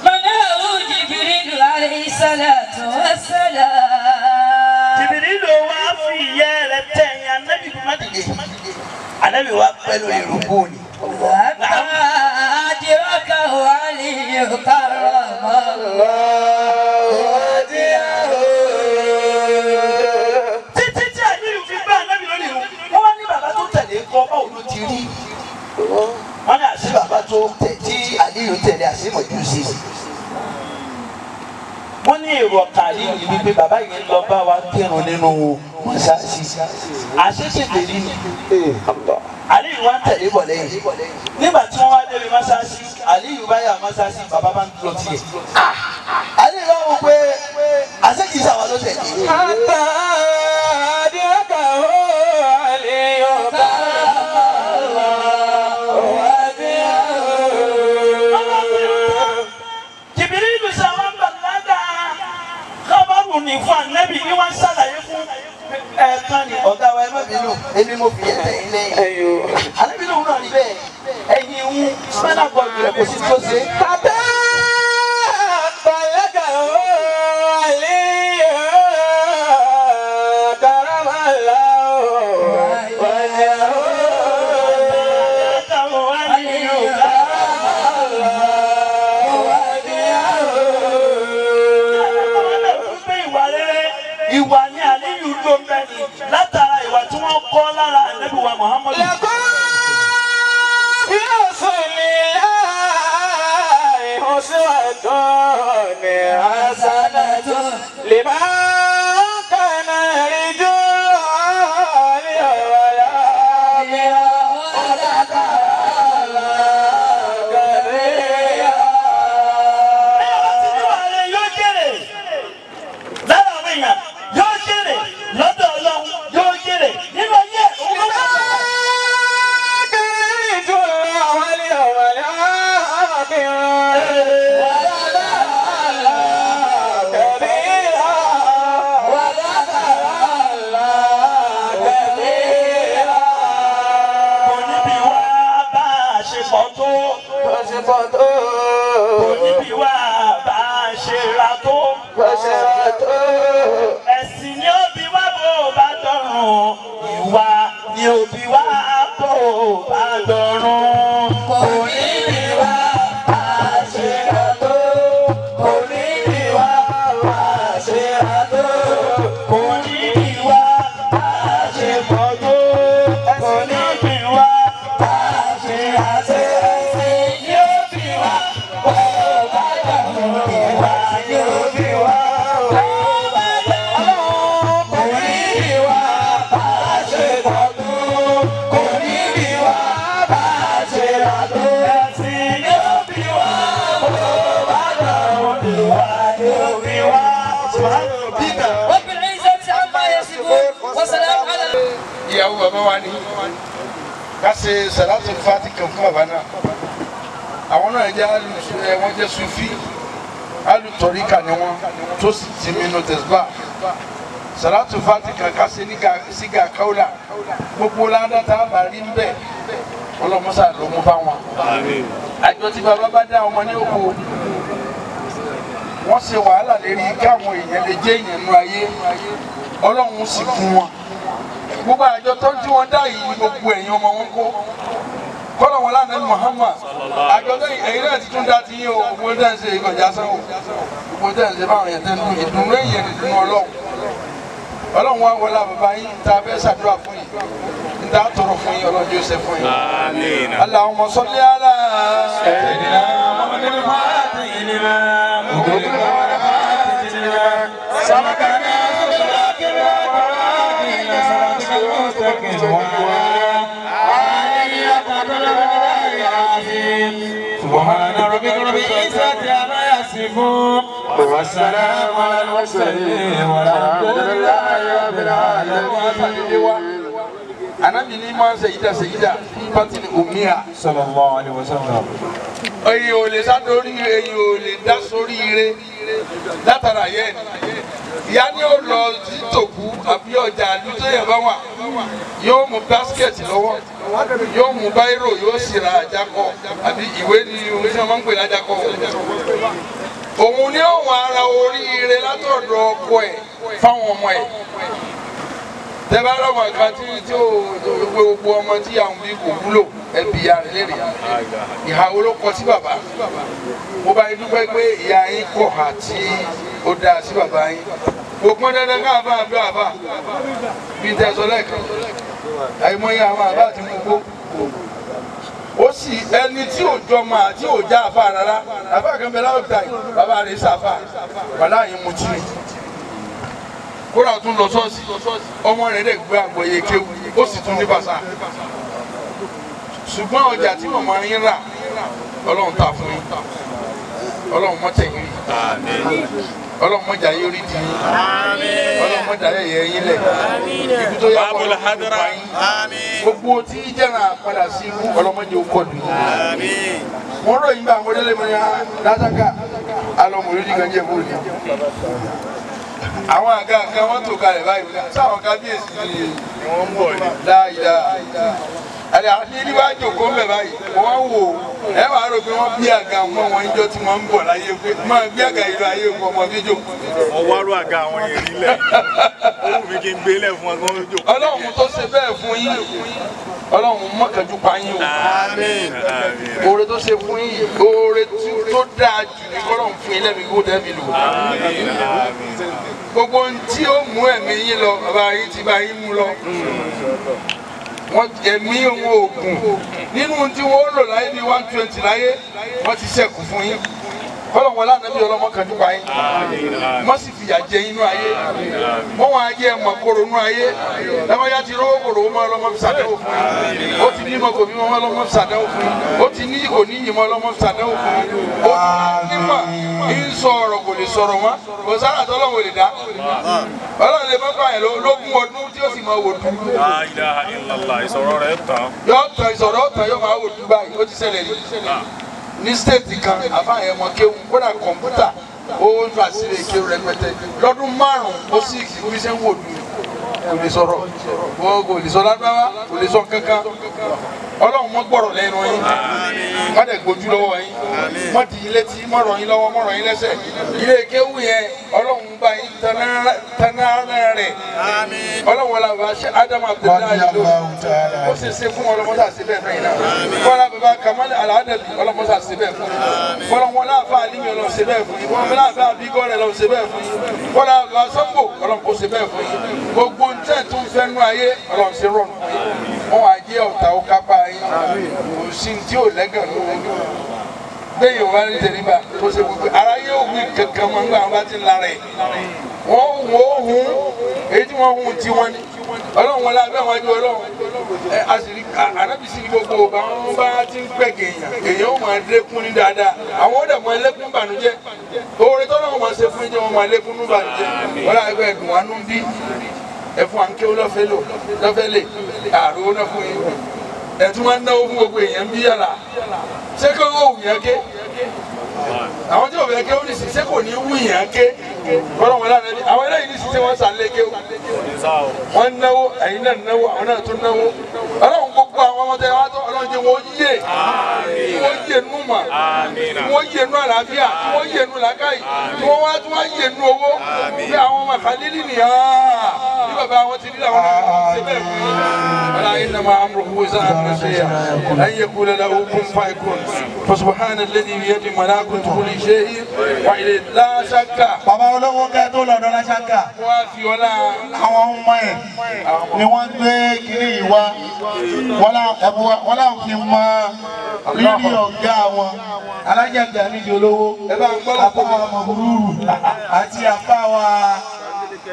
مناه جبريل عليه الصلاة والسلام. Jìbìrìlù wá fi ìyẹ́ rẹ̀ tẹ ẹ̀yìn Ànábì má dìde. Ànábì wa pẹ́ lórí irun ni. حتى أدركه علي كرم الله وجهه. Títí tí Àlíyù fi bá Ànábì lórí irun. Wọ́n wá ní bàbá tó tẹ̀lé kọ́ báwo ló ti rí. Wọ́n ní àṣé bàbá tó tẹ̀ tí Àlíyù tẹ̀lé àṣé mọ̀jú sí. Wọ́n ní èrò ọ̀kà Àlíyù ni wípé bàbá yẹn lọ bá wa kírun nínú mọ́ṣáláṣí. Àṣé ṣèlérí ni. Àlíyù wá ń tẹ̀lé bọ̀ lẹ́yìn. Nígbà tí wọ́n wá débi mọ́ṣáláṣí, Àlíyù bá yà mọ́ṣáláṣí, bàbá bá ń lọ tiẹ̀. Àlíyù bá wọ pé àṣé kìí ṣàwọn ló tẹ̀lé. حتى أدركه علي كرم الله وجهه. Jìbìrìlù sáwọn bàlágà kábàrù ní fún ànábì ní wọ́n ṣàlàyé fún ẹ̀ẹ̀kan ní ọ̀gá wa ẹ má bínú èmi mo fi ẹsẹ̀ yín lẹ́yìn. Ànábì lòun náà rí bẹ́ẹ̀ ẹ̀yin ń spinal cord rẹ̀ kò sí tó ṣe. حتى بلغه علي كرم الله وجهه. Ìwà ni Àlíyù ló ń bẹ ní látara ìwà tí wọ́n kọ́ lára ànábì wa Muhammadu. لكم في رسول الله أسوة حسنة لمن كان يرجو الله واليوم وذكر الله كثيرا. Ìwà rẹ̀ yóò jèrè lára àwọn èèyàn yóò jèrè lọ́dọ̀ Ọlọ́run yóò jèrè nínú ayé òun ló wà. Kò níbi wá bá a ṣe pọ̀ tó. Kò níbi wá bá a ṣe ra tó. Ẹ̀sìn ni ó bí wá bó bá dọ̀run. Ìwà ni ó bí wá bó bá dọ̀run. Kò ní bí wá bá a ṣe ra tó. Kò ní bí wá bá a ṣe ra tó. Kò ní bí wá bá a ṣe pọ̀ tó. Kò ní bí wá bá a ṣe ra tó. Ẹ̀sìn ni ó bí wá bó bá dọ̀run. Ìwà ni ó bí wá Bó bá dọ̀run. Kò ní bí wá bá a ṣe pọ̀ tó. Kò ní bí wá bá a ṣe ra tó. Ẹ̀sìn ni ó bí wá bó bá dọ̀run. Ìwà ni ó bí wá. رب العزة عما يصفون وسلام على Ìyàwó bàbá wa ni ká ṣe sàlátù fati kan fún bàbá náà. Àwọn náà jẹ́ wọ́n jẹ́ Sufi alùtọ̀ríkà ni wọ́n tó sì ti minú tẹ̀síbà. Salatu Fatiha kase ní sígá káwùlà gbogbo ládàá bá rí ń bẹ̀ ọlọ́mọsá ló mú fáwọn. Àjọ tí bàbá bá dá ọmọ ní oko wọ́n ṣe wàhálà lérí káwọn èèyàn lè jẹ́ èèyàn nú ayé Ọlọ́run sì fún wọn. Gbogbo àjọ tó ń tí wọ́n dá yìí gbogbo ẹ̀yìn ọmọ wọn kó kọ́lọ̀ wọn lánàá Muhammad àjọ tó ẹ̀yìn náà ti tún dá ti yín o gbogbo tẹ̀ ń ṣe ìkọjá sanwó gbogbo tẹ̀ ń ṣe fáwọn èèyàn tẹ̀ ń dùn ìdùnnú èèyàn ìdùnnú Ọlọ́run. Ọlọ́run wa wọlé bàbá yín tá a fẹ́ ṣàdúrà fún yín n ta tọrọ fún yín Ọlọ́run yóò ṣe fún yín. Àmín. Allahumma salli ala sayyidina Muhammadin al-Fatihi lima ughliqa wal khatimi lima sabaqa سبحان ربك رب العزة عما يصفون والسلام على المرسلين والحمد لله رب العالمين. Ànábì ní máa ń sèyídà sèyídà bátìní omiya. Sallallahu alaihi wasallam. Èyí ò lè sá lórí èyí ò lè dá sórí ire látara yẹn. Ìyá ni ó lọ sí tòkú àbí ọjà àlùtò yẹn bá wà. Yóò mú báskẹ̀tì lọ́wọ́, yóò mú báírò, yóò sì ra àjákọ àbí ìwé ni ìwé tí wọ́n máa ń pè lájákọ. Òun ni òun ara oríire látọ̀dọ̀ ọkọ ẹ̀ fáwọn ọmọ ẹ̀. Tẹ́bá lọ́mọ kan tí ó gbogbo ọmọ tí àwọn bí kò wúlò ẹbí ìyá rẹ̀ lérè. Ìhà wo ló kọ sí bàbá? Mo bá yín dúpẹ́ pé ìyá yín kọ̀ hà tí ó dáa sí bàbá yín. Kò pọn dandan ká àbá àbí àbá bí tẹ́ sọ lẹ́ẹ̀kan. Àìmọye àwọn àbá àti mú gbó. Ó sì ẹni tí ò jọmọ àti ò já àfa rárá. Àfa kan bẹ láwùjọ yìí, bàbá rẹ̀ sàfà, wàhálà yín mutí ni. Kóra tún lọ ṣọ́ọ̀ṣì ọmọ rẹ̀ dẹ̀ gbé àgbọ̀yé kéwú ó sì tún ní bàṣà ṣùgbọ́n ọjà tí màmá yín rà Ọlọ́run ta fún yín Ọlọ́run mọ́tẹ̀ yín rí Ọlọ́run mọ́jà yín rí di yín Ọlọ́run mọ́jà yẹ̀yẹ́ yín lẹ̀ ibi tó yà kọ́ Ọlọ́run pa yín gbogbo tí jẹ́ràn padà sí ikú ọlọ́mọdé ó kọlù yín wọ́n ròyìn bá àwọn onílé mọ́ ní látàkà alọ́mọlódì kan jẹ́ bóòlù àwọn àga kan wọ́n tò kalẹ̀ báyìí sáwọn kábíyèsí ni wọ́n ń bọ̀ ní láìda àti àti wàá jòkó mbẹ báyìí wọ́n wò ẹ wàá rò pé wọ́n bí àga mọ́ wọn níjọ́ tí wọ́n ń bọ̀ láyé pé máa bí àga ìlú ayé kọ́ ọmọ bí jòkó. Wọ́n wá rú àga àwọn yẹn rí lẹ̀ ó wù mí kí n gbé lẹ̀ fún wọn kí wọ́n jòkó. Ọlọ́run tó ṣe bẹ́ẹ̀ fún yín Ọlọ́run mọ́kànjú pa yín o. Àmín. Oore tó ṣe fún yín oore tó dáa jù ní kọ́lọ́run fún yín lẹ́mìí kó dẹ́bi lò. Àmín. Gbogbo ohun tí ó mú ẹ̀mí yín lọ bàbá yín ti bá yín mú lọ. Wọ́n ẹ̀mí ohun oògùn nínú tí wọ́n lò láyé bíi 120 láyé wọ́n ti ṣẹ̀kù fún yín. Kọ́lọ̀ wọn lánàá bí ọlọ́mọ kan dúpọ̀ yín. Wọ́n sì fìyà jẹ inú ayé. Wọ́n wọn ajé ẹ̀mọ̀ kóró inú ayé. Lábájá ti rówó kòrò mọ́ ọlọ́mọ fi ṣàdánwò fún yín. Ó ti bímọ kò bímọ mọ́ ọlọ́mọ fi ṣàdánwò fún yín. Ó ti ní kò ní yìí mọ́ ọlọ́mọ fi ṣàdánwò fún yín. Ó ti nímọ̀ ń sọ ọ̀rọ̀ kò lè sọ̀rọ̀ mọ́. Kò sára tọ́lọ́wọ̀ lè dá. Ọlọ́run lè mọ́kàn yẹn lógún ọdún tí ó sì máa wò dúró. La ilaha illallah ìsọ̀rọ̀ rẹ̀ tán. Yọ tán ìsọ̀rọ̀ tán yóò máa wò dúró báyìí ó ti ṣẹlẹ̀ rí. Ní stéètì kan àfáàyàn ọmọ kéwù kódà kọ̀ǹpútà ó ń fà sílẹ̀ kéwù rẹpẹtẹ lọ́dún márùn-ún ó sì kí bí ṣe ń wò dùn kò lè sọ̀rọ̀ kò lè sọ lárúbáwá kò lè sọ kankan Ọlọ́run mọ́ gbọ́rọ̀ lẹ́nu yín wọ́n dẹ̀ gbójú lọ́wọ́ yín wọ́n di ilé tí mọ́ rọ̀ yín lọ́wọ́ mọ́ rọ̀ yín lẹ́sẹ̀ ilé kéwù yẹn Ọlọ́run bá yín tanára rẹ̀ Ọlọ́run wọlé bàbá ṣe Ádámù Abdullahi ló ó sì ṣe fún ọlọ́mọsà sí bẹ́ẹ̀ fún yín náà kọ́lá bàbá Kamal Aladabi ọlọ́mọsà sí bẹ́ẹ̀ fún yín kọ́lá wọn láàfà alimi ọlọ́run ṣe bẹ́ẹ̀ fún yín kọ́lá láàfà abigọ́rẹ̀ ọlọ́run ṣe bẹ́ẹ̀ fún yín kọ́lá bàbá Sango ọlọ́run kò ṣe bẹ́ẹ̀ fún yín gbogbo ntẹ́ tó ń fẹ́ nú ayé ọlọ́run ṣe rọrùn fún yín wọ́n wá jẹ́ ọ̀tá ó kápá yín kò sí tí ò lẹ́gàn ló bẹ́ẹ̀ yóò wá ní tẹ̀lébà tó ṣe gbogbo ara yóò wí kankan mọ́ nígbà wọn bá ti ń lara ẹ̀ wọ́n wọ́n hun èyí tí wọ́n hun tí wọ́n ní ọlọ́run wọn lábẹ́ wọn ju ọlọ́run ẹ àṣírí ànábìsí ní gbogbo ọba wọn bá ti ń pẹ̀gẹ̀ èèyàn èèyàn ó máa lékún ní dáadáa àwọn ó dẹ̀ máa lékún bànújẹ́ oore tọ́lọ́ wọn máa ṣe fún yín wọn máa lékún ní bànújẹ́ wọn láwọn ẹgbẹ́ ẹ̀dùn wa nú bí ẹ̀fún à ń kéwú lọ́fẹ́ lò lọ́fẹ́ lè àrò náà fún yín Ẹ̀tún máa ń náwó fún gbogbo èèyàn bí yàrá. Ṣé kí ó wù yẹn ké? Àwọn tí ò fẹ́ ké ó ní sì ṣé kò ní wù yẹn ké? Kọ́lọ́ wọn lára ẹbí. Àwọn eléyìí ní sì ṣé wọ́n sàn lé ké o. Wọ́n náwó, ẹ̀yin náà náwó, àwọn náà tún náwó. Ọlọ́run gbogbo àwọn ọmọdé wa tó Ọlọ́run jẹ́ wọ́n yé. Wọ́n yé nú mà. Wọ́n yé nú àlàáfíà. Wọ́n yé nú làákàyè. Wọ́n wá tún wá yé nú owó. Bí àwọn ọmọ Khalili nìyà. Bí bàbá wọn ti rí làwọn náà ṣe bẹ́ẹ̀ fún yín. Ọlá innama amruhu iza arada shay'an an yaqula lahu kun fayakun. Fasubhana alladhi biyadihi malakutu kulli shay'in wa ilayhi la shakka. Bàbá olówó kẹ́ tó lọ́dọ̀ la ṣáka. Wọ́n á fi ọlá. Àwọn ọmọ ẹ̀ ni wọ́n gbé kiri yìí wá. Wọ́n láwọn fi mọ rírì ọ̀gá wọn. Alájàgbà nídìí olówó. Àpá Mọ̀búrúrù àti àpá wa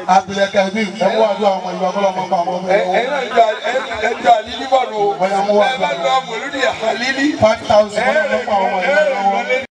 Abdulkabi ẹ̀mú àdúrà ọmọ ìlú ọgọ́lọ́mọ pa ọmọ ọmọ Ẹ̀yin náà ẹjọ́ àlílí bọ̀dù o. Bóyá mú wá Ẹ bá lọ mọ̀lúdì àlílí. 5,000 wọ́n lọ́ pa ọmọ ìlú ọlọ́wọ́.